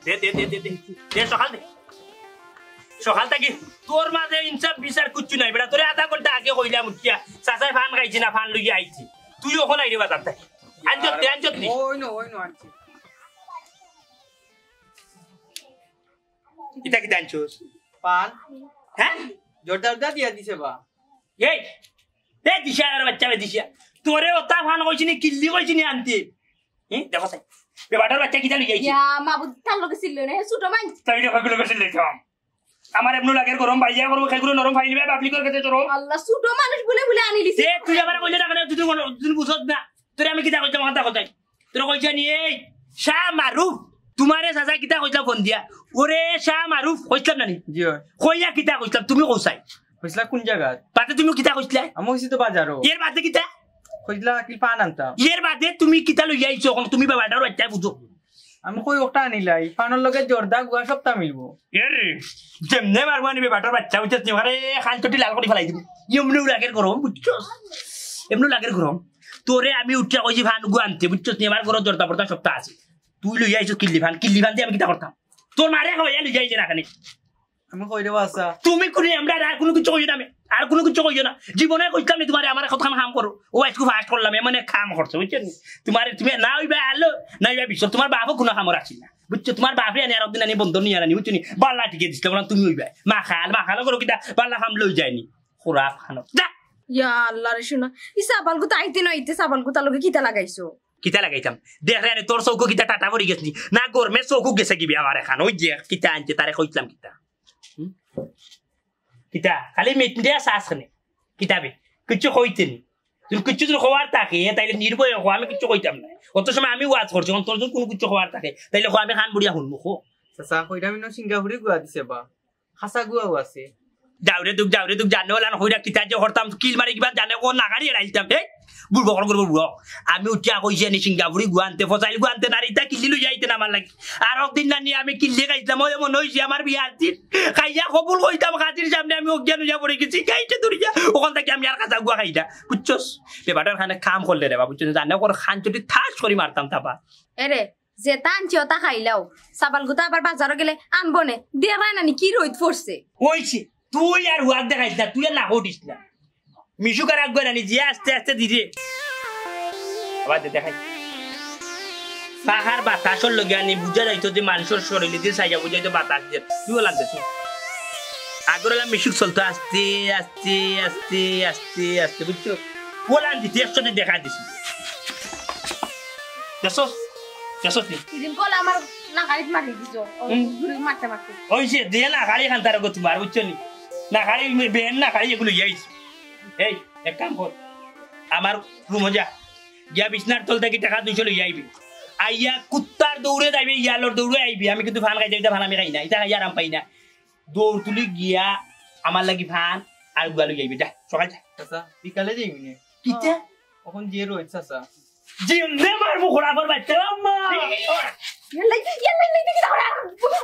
দে, দে, দে, দে, দে। দে, সকাল দে। সকাল থাকি তোর মাঝে ইনসাফ বিচার কিচ্ছু নাই, বেটা। তোরে আধা ঘন্টা আগে কইলাম উঠিয়া, চাচায় পান খাইছে না, পান লইয়া আইছে। তুই অখন আইরে বাজার থাকি। আনছস রে, আনছস রে। ওই নো, ওই নো আনছি। ইটা কিতা আনছস? পান। হ্যাঁ? জর্দা জর্দা দিয়া দিছে বা। এই, এ দিশা আর বাচ্চা বে দিশা। তোরে ওটা পান কইছি নি, কিল্লি কইছি নি আনতে? হুম, দেখো চাই। বেবাটার বাচ্চা কিতা লই আইছে? ইয়া, মাবুদ তার লগে ছিল না, হে ছোট মাইন। তাই রে, কইগুলো গেছিল রে। আমার এমন লাগের গরম বাইয়া গরম, খাইগুলো নরম ফাইল বে, পাবলিকর কাছে চলো। আল্লাহ, ছোট মানুষ বলে বলে আনি লিছি। এ, তুই আমারে কইলে না কেন? তুই তো কোনো, তুই বুঝছ না। তোরে আমি কিতা কইতাম, কথা কোথায়? তোরে কইছে নি, এই শাহ মারুফ, তোমারে চাচা কিতা কইছিলাম ফোন দিয়া? ওরে শাহ মারুফ, কইছিলাম না নি? জি অয়। কইয়া কিতা কইছিলাম? তুমি কও চাই। কইছিলা কোন জাগাত? বাদে তুমি কিতা কইছিলা? আমি কইছি তো বাজারো। এর বাদে কিতা? কইছিলা কি পান আনতাম। এর বাদে তুমি কিতা লইয়া আইছো অখন? তুমি বেবাটার বাচ্চায় বুঝো। আমি কই ওটা আনিলাই, পানর লগে জর্দা গুয়া সবটা মিলবো। এ রে, যেমনে মারবো আনিবে বেবাটার বাচ্চা, বুঝছস নি? আরে, খান চটি লাল করি ফালাই দিবি। এমনে উলাগের গরম, বুঝছস? এমনে লাগের গরম। তোরে আমি উঠিয়া কইছি ফান গু আনতে, বুঝছস নি? আমার ঘরো জর্দা ফর্দা সবতা আছে। তুই লইয়া আইছস কিল্লি ফান, কিল্লি ফান দিয়া আমি কিতা করতাম? তোর মারে কইয়া লইয়া আইলে না কেনে? আমি কই রে বাসা। তুমি কুনু আমরা আর কুনু কিছু কইও না আমি। আর কুনু কিছু কইও না। জীবনে কইতাম নি তুমারে আমার কথা কাম করো। ও আইজকু ফাস্ট করলাম, এমন এক কাম করছো, বুঝছো নি? তুমারে তুমি না অইবা আলো, না অইবা বিশ্বর। তুমার বাপও কুনু কামর আছিল না। বুঝছো? তুমার বাপে আনি আর একদিন আনি বন্ধ নিয়া আনি, বুঝছো নি? বাল্লা টিকে দিছিল, বললাম তুমি অইবা। মাখাল, মাখাল করো কিতা? বাল্লা কাম লই যায়নি। খোরা ফানো। যা! ইয়া আল্লাহ রে শোনা। ই সাবালগুতা আইতে না আইতে সাবালগুতার লগে কিতা লাগাইছো? কিতা লাগাইতাম? দেখ রে, আরে তোর চউখো কিতা টাটা পড়ি গেছে নি? না গরমে চউখো গেছে কিবা আমার এখান। ওই যে কিতা আনছে, তারে কইছিলাম কিতা? হুম? কিতা? খালি মিট মিটিয়া শ্বাস খানে। কিতা বে? কিচ্ছু কইতে নি। তুই কিচ্ছু যদি কওয়ার থাকে, তাইলে নির্ভয়ে কও, আমি কিচ্ছু কইতাম না। অত সময় আমি ওয়াজ করছি, অখন তোর যদি কুনু কিচ্ছু কওয়ার থাকে, তাইলে কও, আমি কান বুড়িয়া হুনমু, কও। চাচা, কইরাম ইনো সিঙ্গাপুরি গুয়া দিছে বা। খাসা গুয়াও আছে। যাও রে দুখ, যাও রে দুখ, জানে ওলান কইরা কিতা যে করতাম, কিল মারি কিবা জানে ও নাগাড়ি এড়াইতাম। এই বুড় বকর করবো বুড়ো। আমি উঠিয়া কইছি আনি সিঙ্গাপুরি গুয়া আনতে, ফসাইল গুয়া আনতে, নারী ইতা কিল্লি লইয়া আইতে না আমার লাগি। আর একদিন নানি আমি কিল্লি খাইছিলাম, ওই মনে হইছে আমার বিয়ার দিন। খাইয়া কবুল কইতাম কাজির সামনে আমি অজ্ঞান হইয়া পড়ি গেছি, গাইতে দৌড়িয়া। অখন থাকি আমি আর খাসা গুয়া খাই না, বুঝছস? বেবাটার খানে কাম করলে রে বাবা, বুঝছস? জানে ওর খান চুটি ঠাস করি মারতাম তাবা। এরে, যেতা আনছি ওতা খাইলাও। সাবালগুতা আবার বাজারো গেলে আনবো নে। দেরায় নানি কি রইদ পড়ছে। ওইছে, তুই আর হুয়ার দেখাইস না, তুই আর না উঠিস না। মিশুক আর আগুয়া নানি যে আস্তে আস্তে ধীরে। আবার দে দেখাই। পাহাড় বাতাসর লগে আনি বুঝা যাইতো যে মানুষর শরীরে দিয়ে সাইয়া বুঝা যাইতো বাতাস দিয়ে। তুই ওলান দে, তুই। আগর ওলা মিশুক চলতো আস্তে, আস্তে, আস্তে, আস্তে, আস্তে, বুঝছো? ওলান দিতে একশো দেখা দিছি। দেখছস? দেখছস নি? ইদিন কল আমার নাকারিত মারি দিছো। ও হুম। ঘুরে মারতে মারতে। ওই যে দিয়ে নাকারি খান তার গো তোমার, বুঝছো নি? নাকারি মে-, বেন নাকারি এগুলো ইয়াইস। এই, এক কাম কর। আমার রুমো যা। গিয়া বিছনার তল থাকি টাকা দুইশো লইয়া আইবি। আইয়া কুত্তার দৌড়ে যাইবে, ইয়ালর দৌড়ে আইবি। আমি কিন্তু ফান খাইতে, ইটা ফান আমি খাই না। ইটা খাইয়া আরাম পাই না। দৌড় তুলি গিয়া আমার লাগি ফান আর গুয়া লইয়া আইবি। যা, সকাল যা। চাচা, বিকালে যাইবি নে। কিতা? অখন যে রইদ চাচা। জিন্দে মারমু খোড়াফর বাচ্চা, আম্মা! ইয়াল্লা, ইয়াল্লা, ইয়াল্লা, কিতা করে?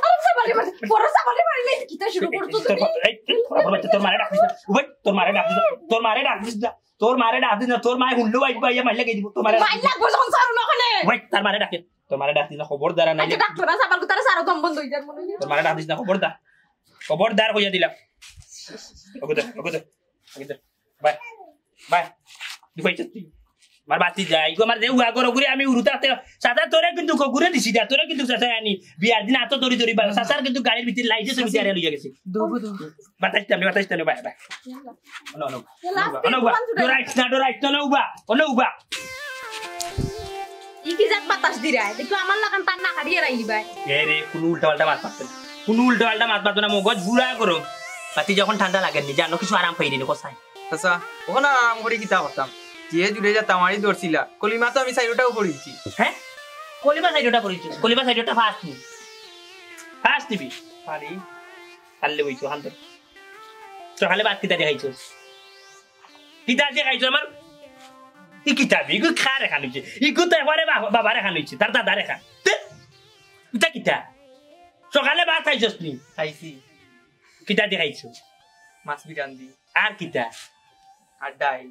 আরে, সাবালে মারে, বড় সাবালে মারে, এই কিতা শুরু করছো তোর তুমি? এই, তোর খোড়াফর বাচ্চা, তোর মারে ডাক দিস না। উবাই, তোর মারে ডাক দিস না। তোর মারে ডাক দিস না। তোর মারে ডাক দিস না। তোর মায়ে হুনলেও আইবা, আইয়া মাইর লাগাই দিব। তোর মারে ডাক মাইর দিস না। লাগবো যখন সারো না ওখানে। উবাই, তার মারে ডাকে। তোর মারে ডাক দিস না, খবরদার, আর আচ্ছা, নাইলে ডাক্তার না, সাবালগুতারে সারো, দম বন্ধ হয়ে যার মনে হয়। তোর মারে ডাক দিস না, খবরদার। খবরদার কইয়া দিলাম। ওকে দে, ওকে দে। আগে দে। বাই। বাই। দুবাই চত্তি। আমার বাতি যায়। ইগো আমার যে উয়া গরো ঘুরে আমি উড়ু থাকতে, চাচা তোরে কিন্তু ঘুরে দিছি দা, তোরে কিন্তু চাচা আনি। বিয়ার দিন আতো দড়ি দড়ি বারো। চাচার কিন্তু গাড়ির ভিতরে লাইটে সব ভিতরে লইয়া গেছে। দৌড়, দৌড়। বাতাস টানে, বাতাস টানে, বাই, বাই। অনো, অনো। এ, লাস্ট অনো, দিন অনো, বা। দোকান ছুটে দৌড়াইস না, দৌড়াইস না, অনো উবা, অনো উবা। ই কি জাত বাতাস দিরা? দেখো আমার লাখান তার না কাটিয়ে রাখলি ভাই। এ রে, কোনো উল্টা পাল্টা মাত মারতো না। কোনো উল্টা পাল্টা মাত মারতো না, মগজ বুড়া করো। বাতি যখন ঠান্ডা লাগে নি, জানো কিছু আরাম পাই নি, কোথায়? আচ্ছা, ওখানে আরাম করি কিতা করতাম? যে জুড়ে যা তামারি ধরছিলা, কলিমা তো আমি চাইরোটাও পড়িছি। হ্যাঁ? কলিমা চাইরোটা পড়িছি। কলিমা চাইরোটা ফার্স্ট নি। ফার্স্ট নিবি। পারি। পারলে বইছো, হান ধর। সকালে ভাত কিতা দেখাইছো? কিতা দেখাইছো আমার? ই কিতা বে? ইগু কার এখান হইছে? ইগু তো একবারে বাবা, বাবার এখান হইছে, তার দাদার এখান। তে? ইতা কিতা? সকালে ভাত খাইছস নি? খাইছি। কিতা দেখাইছো? মাছ বিরান দি। আর কিতা? আর ডাইল।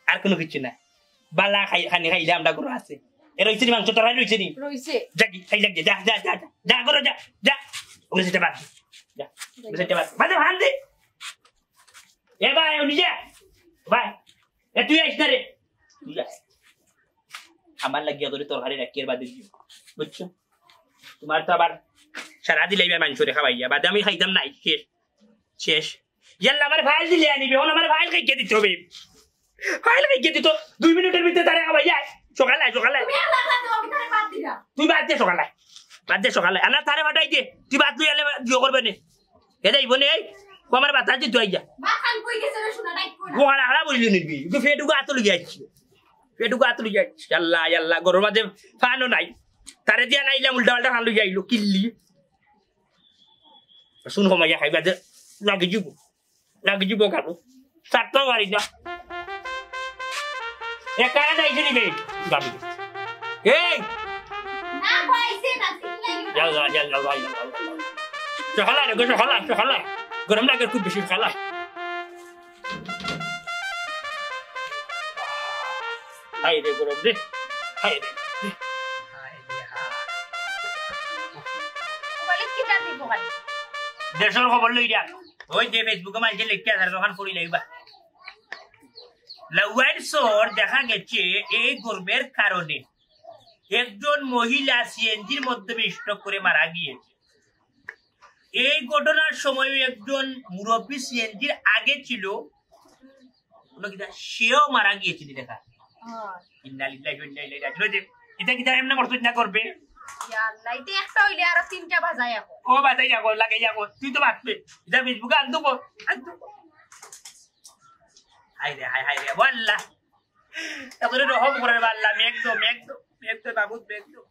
আর কোনো কিছু না? বালা খাই, খানি খাইলে আমরা গরু আছে। এ রইছে নি মাংস, তরকারি রইছে নি? রইছে। যা কি, খাই লাগে, যা, যা, যা, যা, যা, করো, যা, যা। ওগুলো সেটা বাদ দে। যা, ওগুলো সেটা বাদ দে। বাদ দে, ভান দে। এ ভাই, উনি যা। ভাই, এ তুই আইস না রে। তুই যা। আমার লাগিয়া তোরে তরকারি রাখিয়ে বাদে দিও। বুঝছো? তোমার তো আবার সারা দিলাই বা মাংস রেখা ভাইয়া। বাদে আমি খাইতাম নাই, শেষ। শেষ। ইয়াল্লা, আমার ফাইল দিলে আনিবে, এখন আমার ফাইল কাইকে দিতে হবে। ফাইল কাইকে দিত, দুই মিনিটের ভিতরে তারে খাবার, ইয়া, সকালে আয়, সকালে আয়। তুমি একলা একলা দেও, আমি তারে বাদ দিলাম। তুই বাদ দে সকালে আয়। বাদ দে সকালে আয়। আর না তারে ফাটাই দে, তুই বাদ লই আলে জিও করবে নে। এ যাইব নে, এই, ও আমার বাতাস দিত আইয়া। মা খান কই গেছে রে, শোনা নাই কোন। ও হারা হারা বইলে নিবি, তুই ফেটুকু আতো লই যাচ্ছি। ফেটুকু আতো লই যাচ্ছি। আল্লাহ, আল্লাহ, গরম মাঝে ফানও নাই। তারে দিয়া নাইলাম, উল্টা পাল্টা ফান লই যাইলো, কিল্লি। শুন, কমাইয়া খাইবা দে, লাগি যাব। লাগি যাব কাকু। ছাড়তেও পারি না। এ, কারা যাইছে নি বে? যাবি। এই! না, কইছে না, ঠিক নাই। যাও, যাও, যাও। সকালে রে, গো, সকালে, সকালে। গরম লাগে খুব বেশি সকালে। হায় রে গরম রে, হায় রে। দেশর খবর লই রাখ। ওই যে Facebook-ও মানষে লেখিয়া আছে, তখন পড়ি লাইবা। লাউয়াইর শহর দেখা গেছে এই গরমের কারণে একজন মহিলা সিএনজির মাধ্যমে স্ট্রোক করে মারা গিয়েছে। এই ঘটনার সময় একজন মুরব্বী সিএনজির আগে ছিল, সেও মারা গিয়েছে দেখা। ইন্না লিল্লাহি ওয়া ইন্না ইলাইহি রাজিউন। ওই যে, ইটা কিতা এমনে করছো, ইটা করবে? ইয়া আল্লাহ, ইটা একটা অইলে আরো তিনটা বাজাই এখন। ও বাজাই যাবো, লাগাই যাবো, তুই তো বাঁচবে। ইটা Facebook-এ আনতো কো, আনতো কো। হায় রে, হায়, হায় রে, ও আল্লাহ। এতরে রহম করে রে আল্লাহ, মেঘ দো, মেঘ দো, মেঘ দো, মাবুদ, মেঘ দো।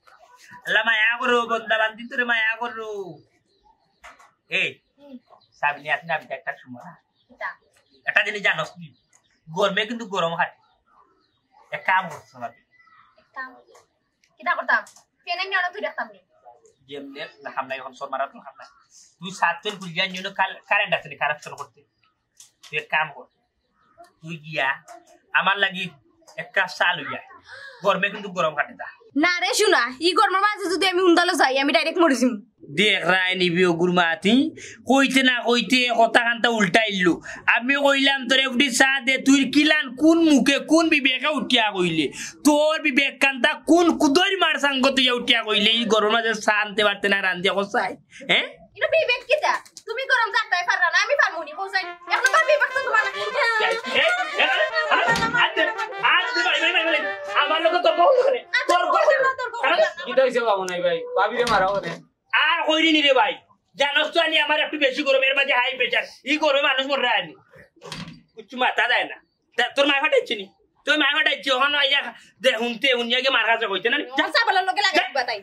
আল্লাহ, মায়া করো, বন্দা বান্দি তোরে মায়া করো। এই, সাবিনা, আসলে আমি একটা সময় না। কিতা? একটা জিনিস জানোস নি? গরমে কিন্তু গরম খাটে। এক কাম করছ না তুই। এক কাম? কিতা করতাম? ফ্যান এমনি অন তুই রাখতাম নি? যেমনে না, হামলা এখন সর মারা তো হামলা। তুই সাত ফেল খুলিয়া নিয়ে কাল কারেন্ট আছে নি, কারেন্ট করতে। তুই এক কাম কর, তুই গিয়া আমার লাগি এক কাপ চা লইয়া। গরমে কিন্তু গরম খাটে তা। না রে সোনা, ই গরমর মাঝে যদি আমি উন্দালো যাই, আমি ডাইরেক্ট মরি যাইমু। দেখ রায় নিবি ও গুরমাতি, কইতে না কইতে কথা খান্তা উল্টাইলো। আমি কইলাম তোরে উঠি চা দে, তুই কিলান কোন মুখে কোন বিবেকে উঠিয়া কইলে? তোর বিবেক কান্তা কোন কুদর মার সাঙ্গ তুই উঠিয়া কইলে ই গরমর মাঝে চা আনতে পারতে না রান্দিয়া কষাই? হ্যাঁ? ইনো বিবেক কিতা? তুমি গরম জানতাই পাররা না, আমি পারমু নি, কও চাই। এখন তো বিবেক তো তোমার না। এই, এই, এই, আরে, আরে, আরে, আরে, ভাই, ভাই, ভাই, ভাই, আমার লগে তর্ক করো কেনে? তর্ক করো কেনে? কিতা অইছে বাবু নাই ভাই? ভাবিরে মারাও কেনে? আর কইরি নি রে ভাই, জানোস তো আনি আমার একটু বেশি গরম, এর মাঝে হাই প্রেশার, ই গরমে মানুষ মররা আনি, কিচ্ছু মাথা যায় না। তা তোর মায় ফাটাইছে নি? তোর মায় ফাটাইছে, ওখানে আইয়া দে, হুনতে, হুনিয়া গিয়ে মার কাছে কইতে না নি? যা। চাপালার লগে লাগাই দিবা তাই।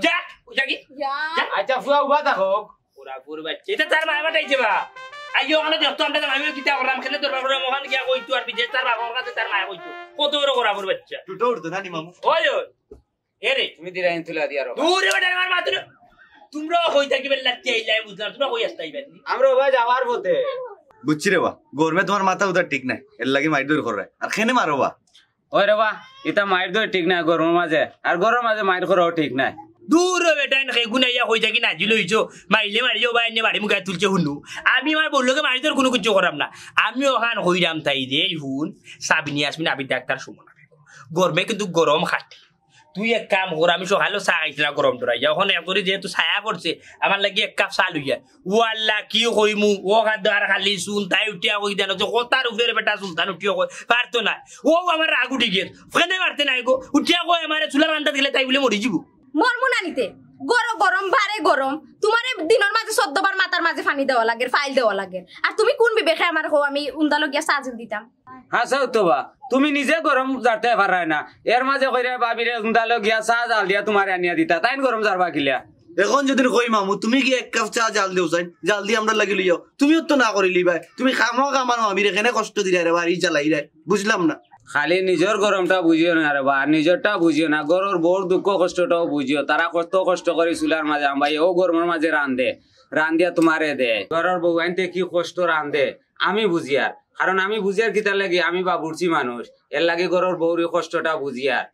যা, যা কি? যা। যা। আচ্ছা, ফুয়া উবা থাকো। ওরা গরু বাচ্চা, এটা তার মায় ফাটাইছে বা। আইও ওখানে দেখতো আমরা, আমি কিতা করলাম, খেলে তোর বাবার ওখানে গিয়া কইতো আর বিদেশ তার বাবার কাছে তার মায় কইতো। কত বড় করা গরু বাচ্চা। দুটো উঠতো না নি মামু? ওই, ওই। এ রে। তুমি দিরা ইন তুলা দিয়া রো। দূরে বেটা, আমার মাথা না। তোমরা কই থাকি বেলা তে আইলাই বুঝলাম, তোমরা কই আসতাই বেলা? আমরা ভাই যাওয়ার পথে। বুঝছি রে বা, গরমে তোমার মাথা উদার ঠিক নাই, এর লাগি মাইর দৌড় কররে। আর খেনে মারো বা। ওই রে বা, ইতা মাইর দৌড় ঠিক নাই গরমর মাঝে, আর গরমর মাঝে মাইর করাও ঠিক নাই। দূর রে বেটা, এনে খেগুন আইয়া কই থাকি নাজিল হইছো, মাইলে মারিও বা এনে বাড়ি মুখে তুলছে হুনু। আমি আমার বললো মারি তোর কোনো কিছু করাম না। আমি ওখান কইরাম তাই রে, এই হুন, সাবিনী আসমিন আবির ডাক্তার সুমন। গরমে কিন্তু গরম খাটে। তুই এক কাম কর, আমি সকালেও চা খাইছি না গরম ডরাইয়া, এখন এক করি যেহেতু ছায়া পড়ছে, আমার লাগি এক কাপ চা লইয়া। ও আল্লাহ, কি কইমু, ও খাদ্য আর খালি চুন, তাই উঠিয়া কই দেন, যে কথার উপরে বেটা সুলতান উঠিয়া কই, পারতো না। ও আমার রাগ উঠি গেছে, কেনে পারতে নাই গো, উঠিয়া কই আমারে চুলার কান্দাত গেলে তাই বলে মরি যাবো। মরমু না নিতে, গরো গরম, বারে গরম, তোমারে দিনর মাঝে চোদ্দ বার মাথার মাঝে পানি দেওয়া লাগে, ফাইল দেওয়া লাগে, আর তুমি কোন বিবেকে আমার কও আমি উন্দালো গিয়া চা জুল দিতাম? হাছাউ তো বা, তুমি নিজে গরম জারতে পাররায় না, এর মাঝে কইরায় ভাবিরে উন্দালো গিয়া চা জাল দিয়া তোমারে আনিয়া দিতা, তাইন গরম জারবা কিলা? এখন যদি কই মামু, তুমি কি এক কাপ চা জাল দেও চাইন, জাল দিয়া আমরার লাগি লইয়াও, তুমিও তো না করিলি ভাই, তুমি খামোখা আমার মামিরে কেনে কষ্ট দিরায় রে, বাড়ি জ্বালাইরায়, বুঝলাম না। খালি নিজর গরমটা বুঝিও না রে বা, নিজরটা বুঝিও না, ঘরর বউর দুঃখ কষ্টটাও বুঝিও। তারা কত কষ্ট করি চুলার মাঝে, আমার ভাই, ও গরমর মাঝে রান্ধে, রান্ধিয়া তোমারে দে। ঘরর বউ আনতে কি কষ্ট রান্ধে, আমি বুঝিয়ার। কারণ আমি বুঝিয়ার কিতার লাগি, আমি বাবুর্চি মানুষ, এর লাগি ঘরর বউর ই কষ্টটা বুঝিয়ার।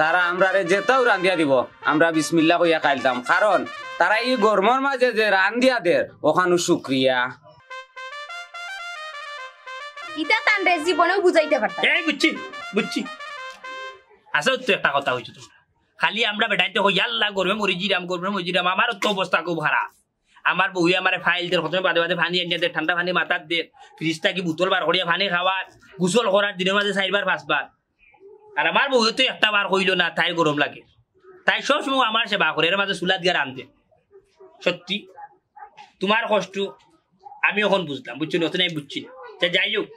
তারা আমরারে যেতাও রান্ধিয়া দিব, আমরা বিসমিল্লা কইয়া খাইলতাম। কারণ তারা ই গরমর মাঝে যে রান্ধিয়া দের, ওখানো শুক্রিয়া। ইটা তানরে জীবনেও বুঝাইতে পারতাম। এই বুঝছি, বুঝছি। আচ্ছা, তো একটা কথা কইছো তোমরা। খালি আমরা বেটাইতে কই, "আল্লাহ, গরমে মরি যিরাম, গরমে মরি যিরাম।" আমার তো অবস্থা খুব খারাপ। আমার বউয়ে আমারে ফাইল দের, কত বাদে বাদে পানি আনিয়া দের, ঠান্ডা পানি মাথাত দের, ফ্রিজ থাকি বোতল বার করিয়া পানি খাওয়ার, গোসল করার দিনর মাঝে চাইরবার পাঁচবার। আর আমার বউয়ে তো একটা বার কইলো না, তাইর গরম লাগে। তাই সব সময় আমার সেবা করে, এর মাঝে চুলাত গিয়া রান্ধে। সত্যি, তোমার কষ্ট আমি এখন বুঝলাম, বুঝছো নি? অত নাই বুঝছি না। তা যাই হোক,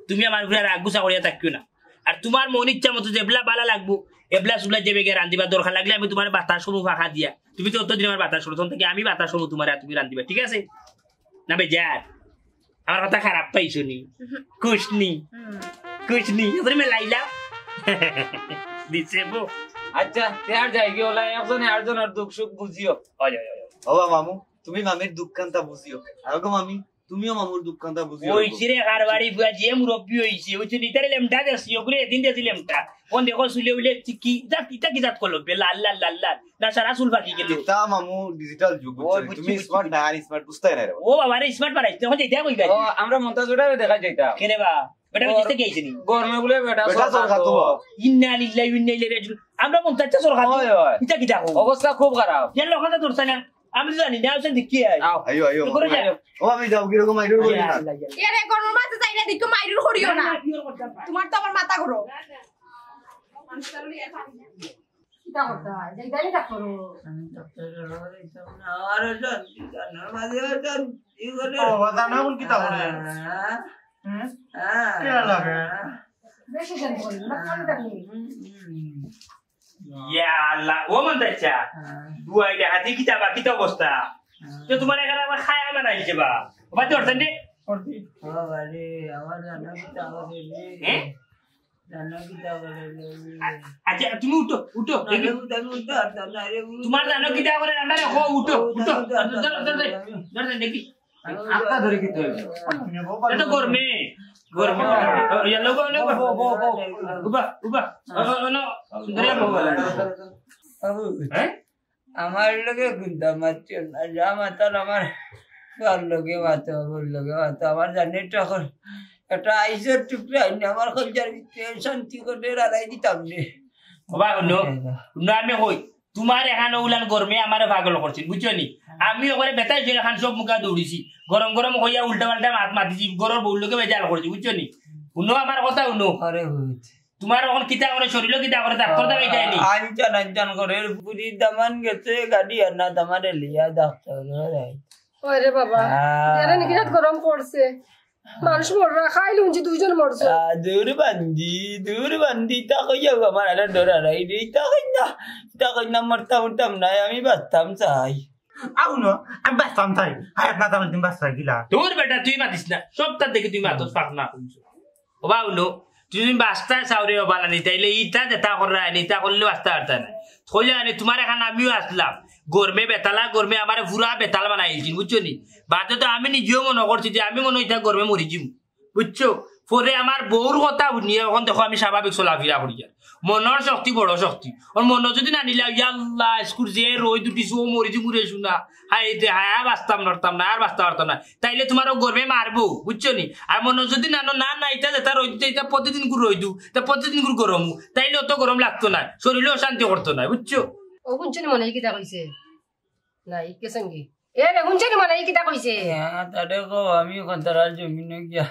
তুমি আমার উপরে রাগ গুসা করিয়া থাকিও না। আর তোমার মন ইচ্ছা মতো যেবলা বালা লাগবো, এবলা চুলাত যাইবে গিয়া রান্ধিবা, দরকার লাগলে আমি তোমার বাতাস করবো ফাঁকা দিয়া। তুমি তো অতদিন আমার বাতাস করো, তখন থেকে আমি বাতাস করবো তোমার, আর তুমি রান্ধিবা, ঠিক আছে? না বেজার, আমার কথা খারাপ পাইছো নি? উহু। খুশ নি? হুম। খুশ নি? এবারে মেলাইলাম। দিছে বো। আচ্ছা, তে আর যাই কি ওলা, একজনে আরজনর দুঃখ সুখ বুঝিও। ওই, ওই, ওই, ওই। ও বা মামু, তুমি মামির দুঃখ কান্তা বুঝিও। আর গো মামি, তুমিও মামুর দুঃখখানটা বুঝিও। ওই চিরে কারবারি বুয়া যে মুরব্বি অইছে, ওই চিরে ইতারে লেমটা দেছি, ওগুলো এদিন দেছি লেমটা। কোন দেখো চুলে উলে কি, কি জাত, ইতা কি জাত করলো? বে লাল, লাল, লাল, লাল। না, সারা চুল পাকি গেল। তা মামু digital যুগ, ও, বুঝছো? বুঝছি, তুমি বুঝছি, smart বুঝছি। না, আর smart বুঝতায় না রে। ও বাবা রে, smart বানাইছ। এখন যাইতা কই ভাই? ও, আমরা মন্তাজ ওটারে দেখা যাইতা। কেনে বা? বেটা গর-, বিদেশ থেকে আইছে নি? গরমে বলে বেটা বেটা সরকার সরকার তো। তো। ইন্না লিল্লাহি ওয়া ইন্না ইলাইহি রাজিউন। আমরা মন্তাজ সরকার তো। হয়, হয়। ইতা কিতা কও? অবস্থা খুব খারাপ। ইয়ার লোক কথা ধরছে না। আমি তো জানি না, আমি দেখি আই। আও। আইও, আইও। করে যাও। ও, আমি যাও, কিরকম মাইরুর করি না। আল্লাহ, আল্লাহ। এরে, গরমর মাঝে যাই না, দেখো মাইরুর করিও না। তোমার তো আবার মাথা ঘুরো। কিতা করতে হয়? যাই, যাই, তা করো। আমি তো তোর ঘরে যাইতাম না। আমার অশান্তি, জানার মাঝে অশান্তি করে। ও, বাবা, জানো এখন কিতা করে? হ্যাঁ? হুম? হ্যাঁ। কিতা লাগে? বেশি জানি বলি, না, খালি জানি। হুম, হুম। ইয়া আল্লাহ, ও মন্তাজ চাচা, হ্যাঁ। দুয়াই ডাকাতি কিতা বা, কিতা অবস্থা? হ্যাঁ। তো তোমার এখানে আবার খায়া মারা হইছে বা। ও বাদ দে, অর্থাৎ দে। করতি। ও বাবা রে, আমার জানো কিতা করে রে? হ্যাঁ? জানো কিতা করে রে? আ-, আচ্ছা, তুমি উঠো, উঠো, না দেখি। রে, উঠো, আমি উঠতে পারতাম না রে, উঠো। তোমার জানো কিতা করে, আমরা রে, হো, উঠো, ও, উঠো। উঠতে পারতাম ধরো, ধরো, না ধরো, রে, আমি ধরো, ধরো, দেখি। আত্মা ধরে কি তৈরি? এটা তো গরমে। গরমে। ও, ইয়া, লোক, লোক। বউ, বউ, বউ, বউ। উবা, উবা। ও, ও, ও, নো। সুন্দরিয়া বউ। বাবু, হ্যাঁ? আমার লগে কিন্তু মাতিও না। যা মাতার আমার ফুয়ার লগে মাতো, বউর লগে মাতো। আমার জানে তো এখন একটা আইসের টুকরা আইনে আমার কলজার ভিতরে শান্তি করে রাড়াই দিতাম রে। বাবা, হুনো, হুনো, আমি কই, তোমার এখান উলান গরমে আমারে পাগল করছিল, বুঝছো নি? আমি ওখানে বেতাই জোরে খান সব মুখা দৌড়িছি, গরম গরম কইয়া উল্টা পাল্টা মাত মাতিছি, গরম বউর লগে বেজাল করছি, বুঝছো নি? হুনো আমার কথা, হুনো। আরে হুত। তোমার এখন কিতা করে, শরীরও কিতা করে, ডাক্তার দেখাই যায়নি? আনচান আনচান করে, পুরি দামান গেছে, গাড়ি আর না দামারে লিয়া ডাক্তার দেখাই। ওরে বাবা, আহ। এরে নাকি রাত গরম পড়ছে। মানুষ মররা, খাইল উঞ্জি দুইজন মরছে। আহ, দূর বান্দি, দূর বান্দি, তা কইয়া আমার আরে ডরা নাই রে, তা কই না, তা কই না, মরতাম মরতাম নাই, আমি বাঁচতাম চাই। আউ ন, আমি বাঁচতাম চাই, হায়াত না থাকলে তুমি বাঁচতায় কিলা? দূর বেটা, তুই মাতিস না, সব তার দেখে তুই মাতস, পাক না। ও বাউলো, তুমি বাস্তা চাউরে ও বানানি, তাইলে ইটা যেটা কররা আনি, ইটা করলে বাস্তা পারতা না। কইলে আনি, তোমার এখান আমিও আসলাম। গরমে বেতালা, গরমে আমারে পুরা বেতাল বানাই দিছইন, বুঝছো নি? বাদে তো আমি নিজেও মনো করছি যে আমি মনো ইটা গরমে মরি যিমু, বুঝছো? পরে আমার বউর কথা হুনিয়া অখন দেখো আমি স্বাভাবিক চলাফিরা করি আর। মনর শক্তি বড় শক্তি। ওর মনো যদি না নিলা, ইয়া আল্লাহ, স্কুল যে রইদ উঠিছে, ও মরি যিমু রে শুনা। হায় দে, হায়, আর বাঁচতাম নড়তাম না, আর বাঁচতাম পারতাম না। তাইলে তোমার ও গরমে মারবো, বুঝছো নি? আর মনো যদি না, না, না, ইটা যেটা রইদ, ইটা প্রতিদিন করে রইদু, তা প্রতিদিন করে গরমু, তাইলে অত গরম লাগতো না, শরীরে অশান্তি করতো না, বুঝছো? ও হুনছো নি মনে হয় কিতা কইছে? না, ইকে সঙ্গী। এ রে, হুনছো নি মনে হয় কিতা কইছে? হ্যাঁ, তারে কও, আমি এখন তারার জমিনে গিয়া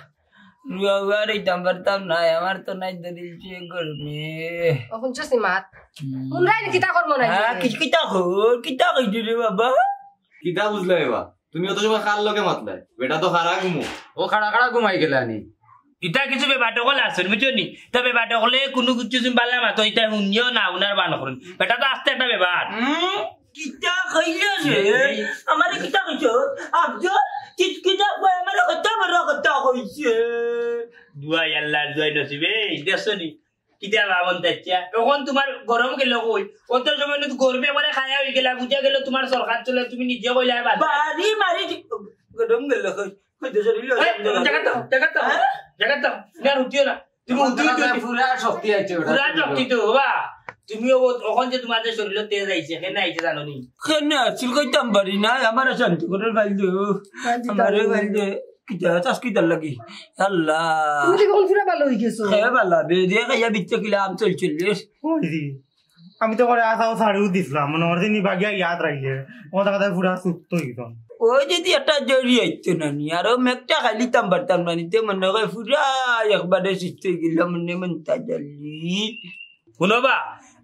রুয়া উয়া রইতাম পারতাম না, আমার তো নাই দলিল সে গরমে। ও হুনছো নি মাত? হুম। হুনরাই নি কিতা করবো না? হ্যাঁ, কি-, কিতা কর, কিতা কইছো রে বাবা? কিতা বুঝলে এবার? তুমি অত সময় কার লগে মাতলায়? বেটা তো খাড়া ঘুমো। ও খাড়া খাড়া ঘুমাই গেলে আনি। ইতা কিছু বেবাটকল আছে, বুঝছো নি? তা বেবাটকলে কোনো কিছু তুমি বালা মাতো, ইতা হুনিও না, হুনার বান করেন। বেটা তো আস্তে একটা বেবাট। হুম? কিতা কইলে রে? আমারে কিতা কইছো? আব্দুল, কিত-, কিতা কয়? আমারে কত বড় কথা কইছে। দুয়াই আল্লাহর দুয়াই নসিবে, এই দেখছো নি? কিতা ভাবন তাচ্ছা? এখন তোমার গরম গেল কই? অত সময় নু গরমে মানে খায়া হয়ে গেলা, বুঝা গেল তোমার সরকার চলে, তুমি নিজে কইলা আর বাদ। বাড়ি মারি দি-, গরম গেল কই? কই তো শরীর এই, অশান্তি জায়গা তো, লাগে। জায়গা তো, হ্যাঁ? জায়গা তো। তুমি আর উঠিও না। তুমি আমার উঠিও, জায়গা উঠিও। পুরা শক্তি আইছে ওটা। পুরা শক্তি তো, বাবা। তুমিও ও-, ওখান যে তোমার যে শরীরে তেজ আইছে, কেন আইছে জানো নি? কেন আছিল কইতাম পারি না, আমার শান্তি করে ফাইল দে। ফাইল দিতাম। আমারে ফাইল দে। কিতা, চাস কিতার লাগি? আল্লাহ। তুমি তো এখন পুরা ভালো হয়ে গেছো। হে বালা, বে, দিয়া খাইয়া বিচ্ছে কিলা আম চল চল্লিশ। ওই রে, আমি তো করে আশাও ছাড়িও দিছিলাম, মনে করছি নি বাগিয়া ইয়াদ রাখলে, ও দেখা যায় পুরা সুস্থ হয়ে গেতাম। ওই যদি একটা জড়ি আইতো না নি, আরো মেঘটা খাইলিতাম পারতাম না নি, তে মনে হয় পুরা একবারে সুস্থ হয়ে গেলাম, মনে মনটা জালি। হুনো বা,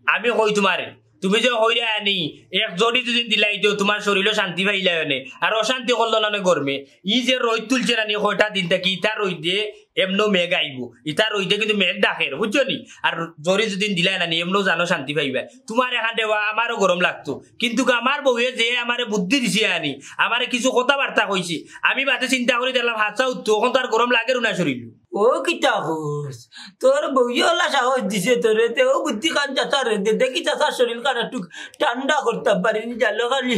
আমি কই তোমারে, তুমি যে কইরা আনি, এক জড়ি দুদিন দিলাই তো তোমার শরীরও শান্তি পাইলাই অনে, আর অশান্তি করলো না নে গরমে। ই যে রইদ তুলছে না নি কয়টা দিন থাকি, ইতা রইদে এমনও মেঘ আইবো, ইতা রইদে কিন্তু মেঘ ডাকের, বুঝছো নি? আর জড়ি দুদিন দিলাই না নি, এমনও জানো শান্তি পাইবা। তোমার এখান দেওয়া আমারও গরম লাগতো, কিন্তু আমার বউয়ে যে আমারে বুদ্ধি দিছে আনি, আমারে কিছু কথাবার্তা কইছে, আমি বাদে চিন্তা করি দেখলাম হাছা উঠতো, এখন তো আর গরম লাগের না শরীর। ও কিতা কস? তোর বউয়ে ওলা সাহস দিছে তোরে, তে ও বুদ্ধি কান চাচার রে, দে, দেখি চাচার শরীর কান একটু ঠান্ডা করতাম পারিনি, জানো খালি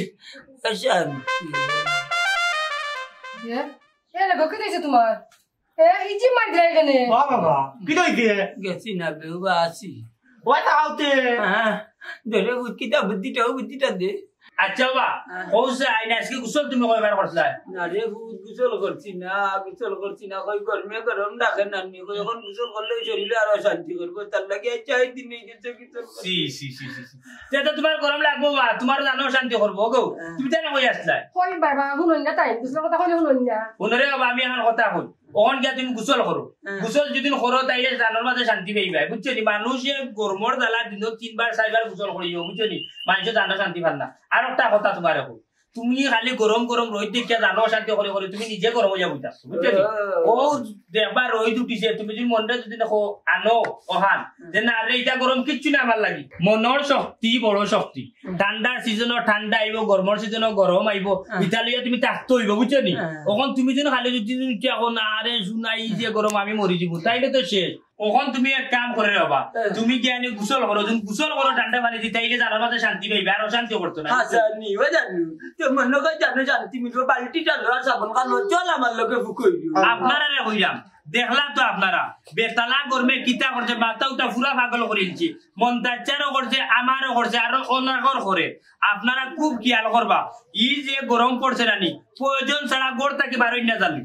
অশান্তি। এ? এ রে গো, কিতা অইছে তুমার? এ, ইজি মার দিলা কেনে? বাবা, বাবা, কিতা অইছে? গেছি না বেউবা আছি। ওই তাওতে। হ্যাঁ, ধরে বুঝ-, কিতা বুদ্ধিটা, ও বুদ্ধিটা দে। আচ্ছা বাবা, হ্যাঁ। কইছে আইন আজকে গোসল তুমি কয়বার করছলায়? না রে, ভূত গোসল করছি না, গোসল করছি না, কই গরমে গরম ডাকে নানি, কই এখন গোসল করলে ওই শরীরে আরো শান্তি করবো, তার লাগি আজ চার দিন হয়ে গেছে গোসল করছি। সি, সি, সি, সি, সি। তে তো তুমার গরম লাগবো বা, তুমার জানো শান্তি করবো গো। হ্যাঁ। তুমি তাই না কই আসলায়? কই বাবা, হুনইন না তাই, গোসলর কথা কইলে হুনইন না। হুনো রে বাবা, আমি এখন কথা কই। ওখান গিয়া তুমি গোসল করো। হ্যাঁ। গোসল যদি করো, তাইলে জানোর মাঝে শান্তি পাইবায়, বুঝছো নি? মানুষে গরমর জ্বালা দিনো তিনবার, চারবার গোসল করিও, বুঝছো নি? মানুষে জানো শান্তি পার না। আর একটা কথা তুমারে কই, তুমি খালি গরম গরম রইদ দেখিয়া জানো অশান্তি করে করে তুমি নিজে গরম অইয়া বইতাছো, বুঝছো নি? ও দেখবা রইদ উঠিছে, তুমি যদি মনরে যদি দেখো আনো ওখান, যে না রে, ইটা গরম কিচ্ছু না আমার লাগি। মনর শক্তি বড় শক্তি। ঠান্ডার সিজনও ঠান্ডা আইবো, গরমর সিজনও গরম আইবো, হ্যাঁ। ইটা লইয়া তুমি থাকতে অইবো, বুঝছো নি? হ্যাঁ। ওখান তুমি যদি খালি যদি তুমি ইটা কও না, আরে শুনাই যে গরম আমি মরি যাইমু, তাইলে তো শেষ। ওখান তুমি এক কাম করে রে বাবা, হ্যাঁ। তুমি গিয়া আনি গোসল করো, যদি গোসল করো ঠান্ডা পানি দি, তাইলে জানোর মাঝে শান্তি পাইবায়, আর অশান্তি করতো না। হ্যাঁ জানি, ও জানি। তো মনে কয় জানো শান্তি মিলবো, বালতি টানো আর সাবান খানো, চল আমার লগে ফুকই দিও। আপনারারে কইরাম, দেখলা তো আপনারা, বেতালা গরমে কিতা করছে, মাথা উতা পুরা পাগল করিলছে, মন্তাচ্চারও করছে, আমারও করছে, আরো অনেকর করে। আপনারা খুব খেয়াল করবা, ই যে গরম পড়ছে নানি, প্রয়োজন ছাড়া ঘর থাকি বারইন না জানি।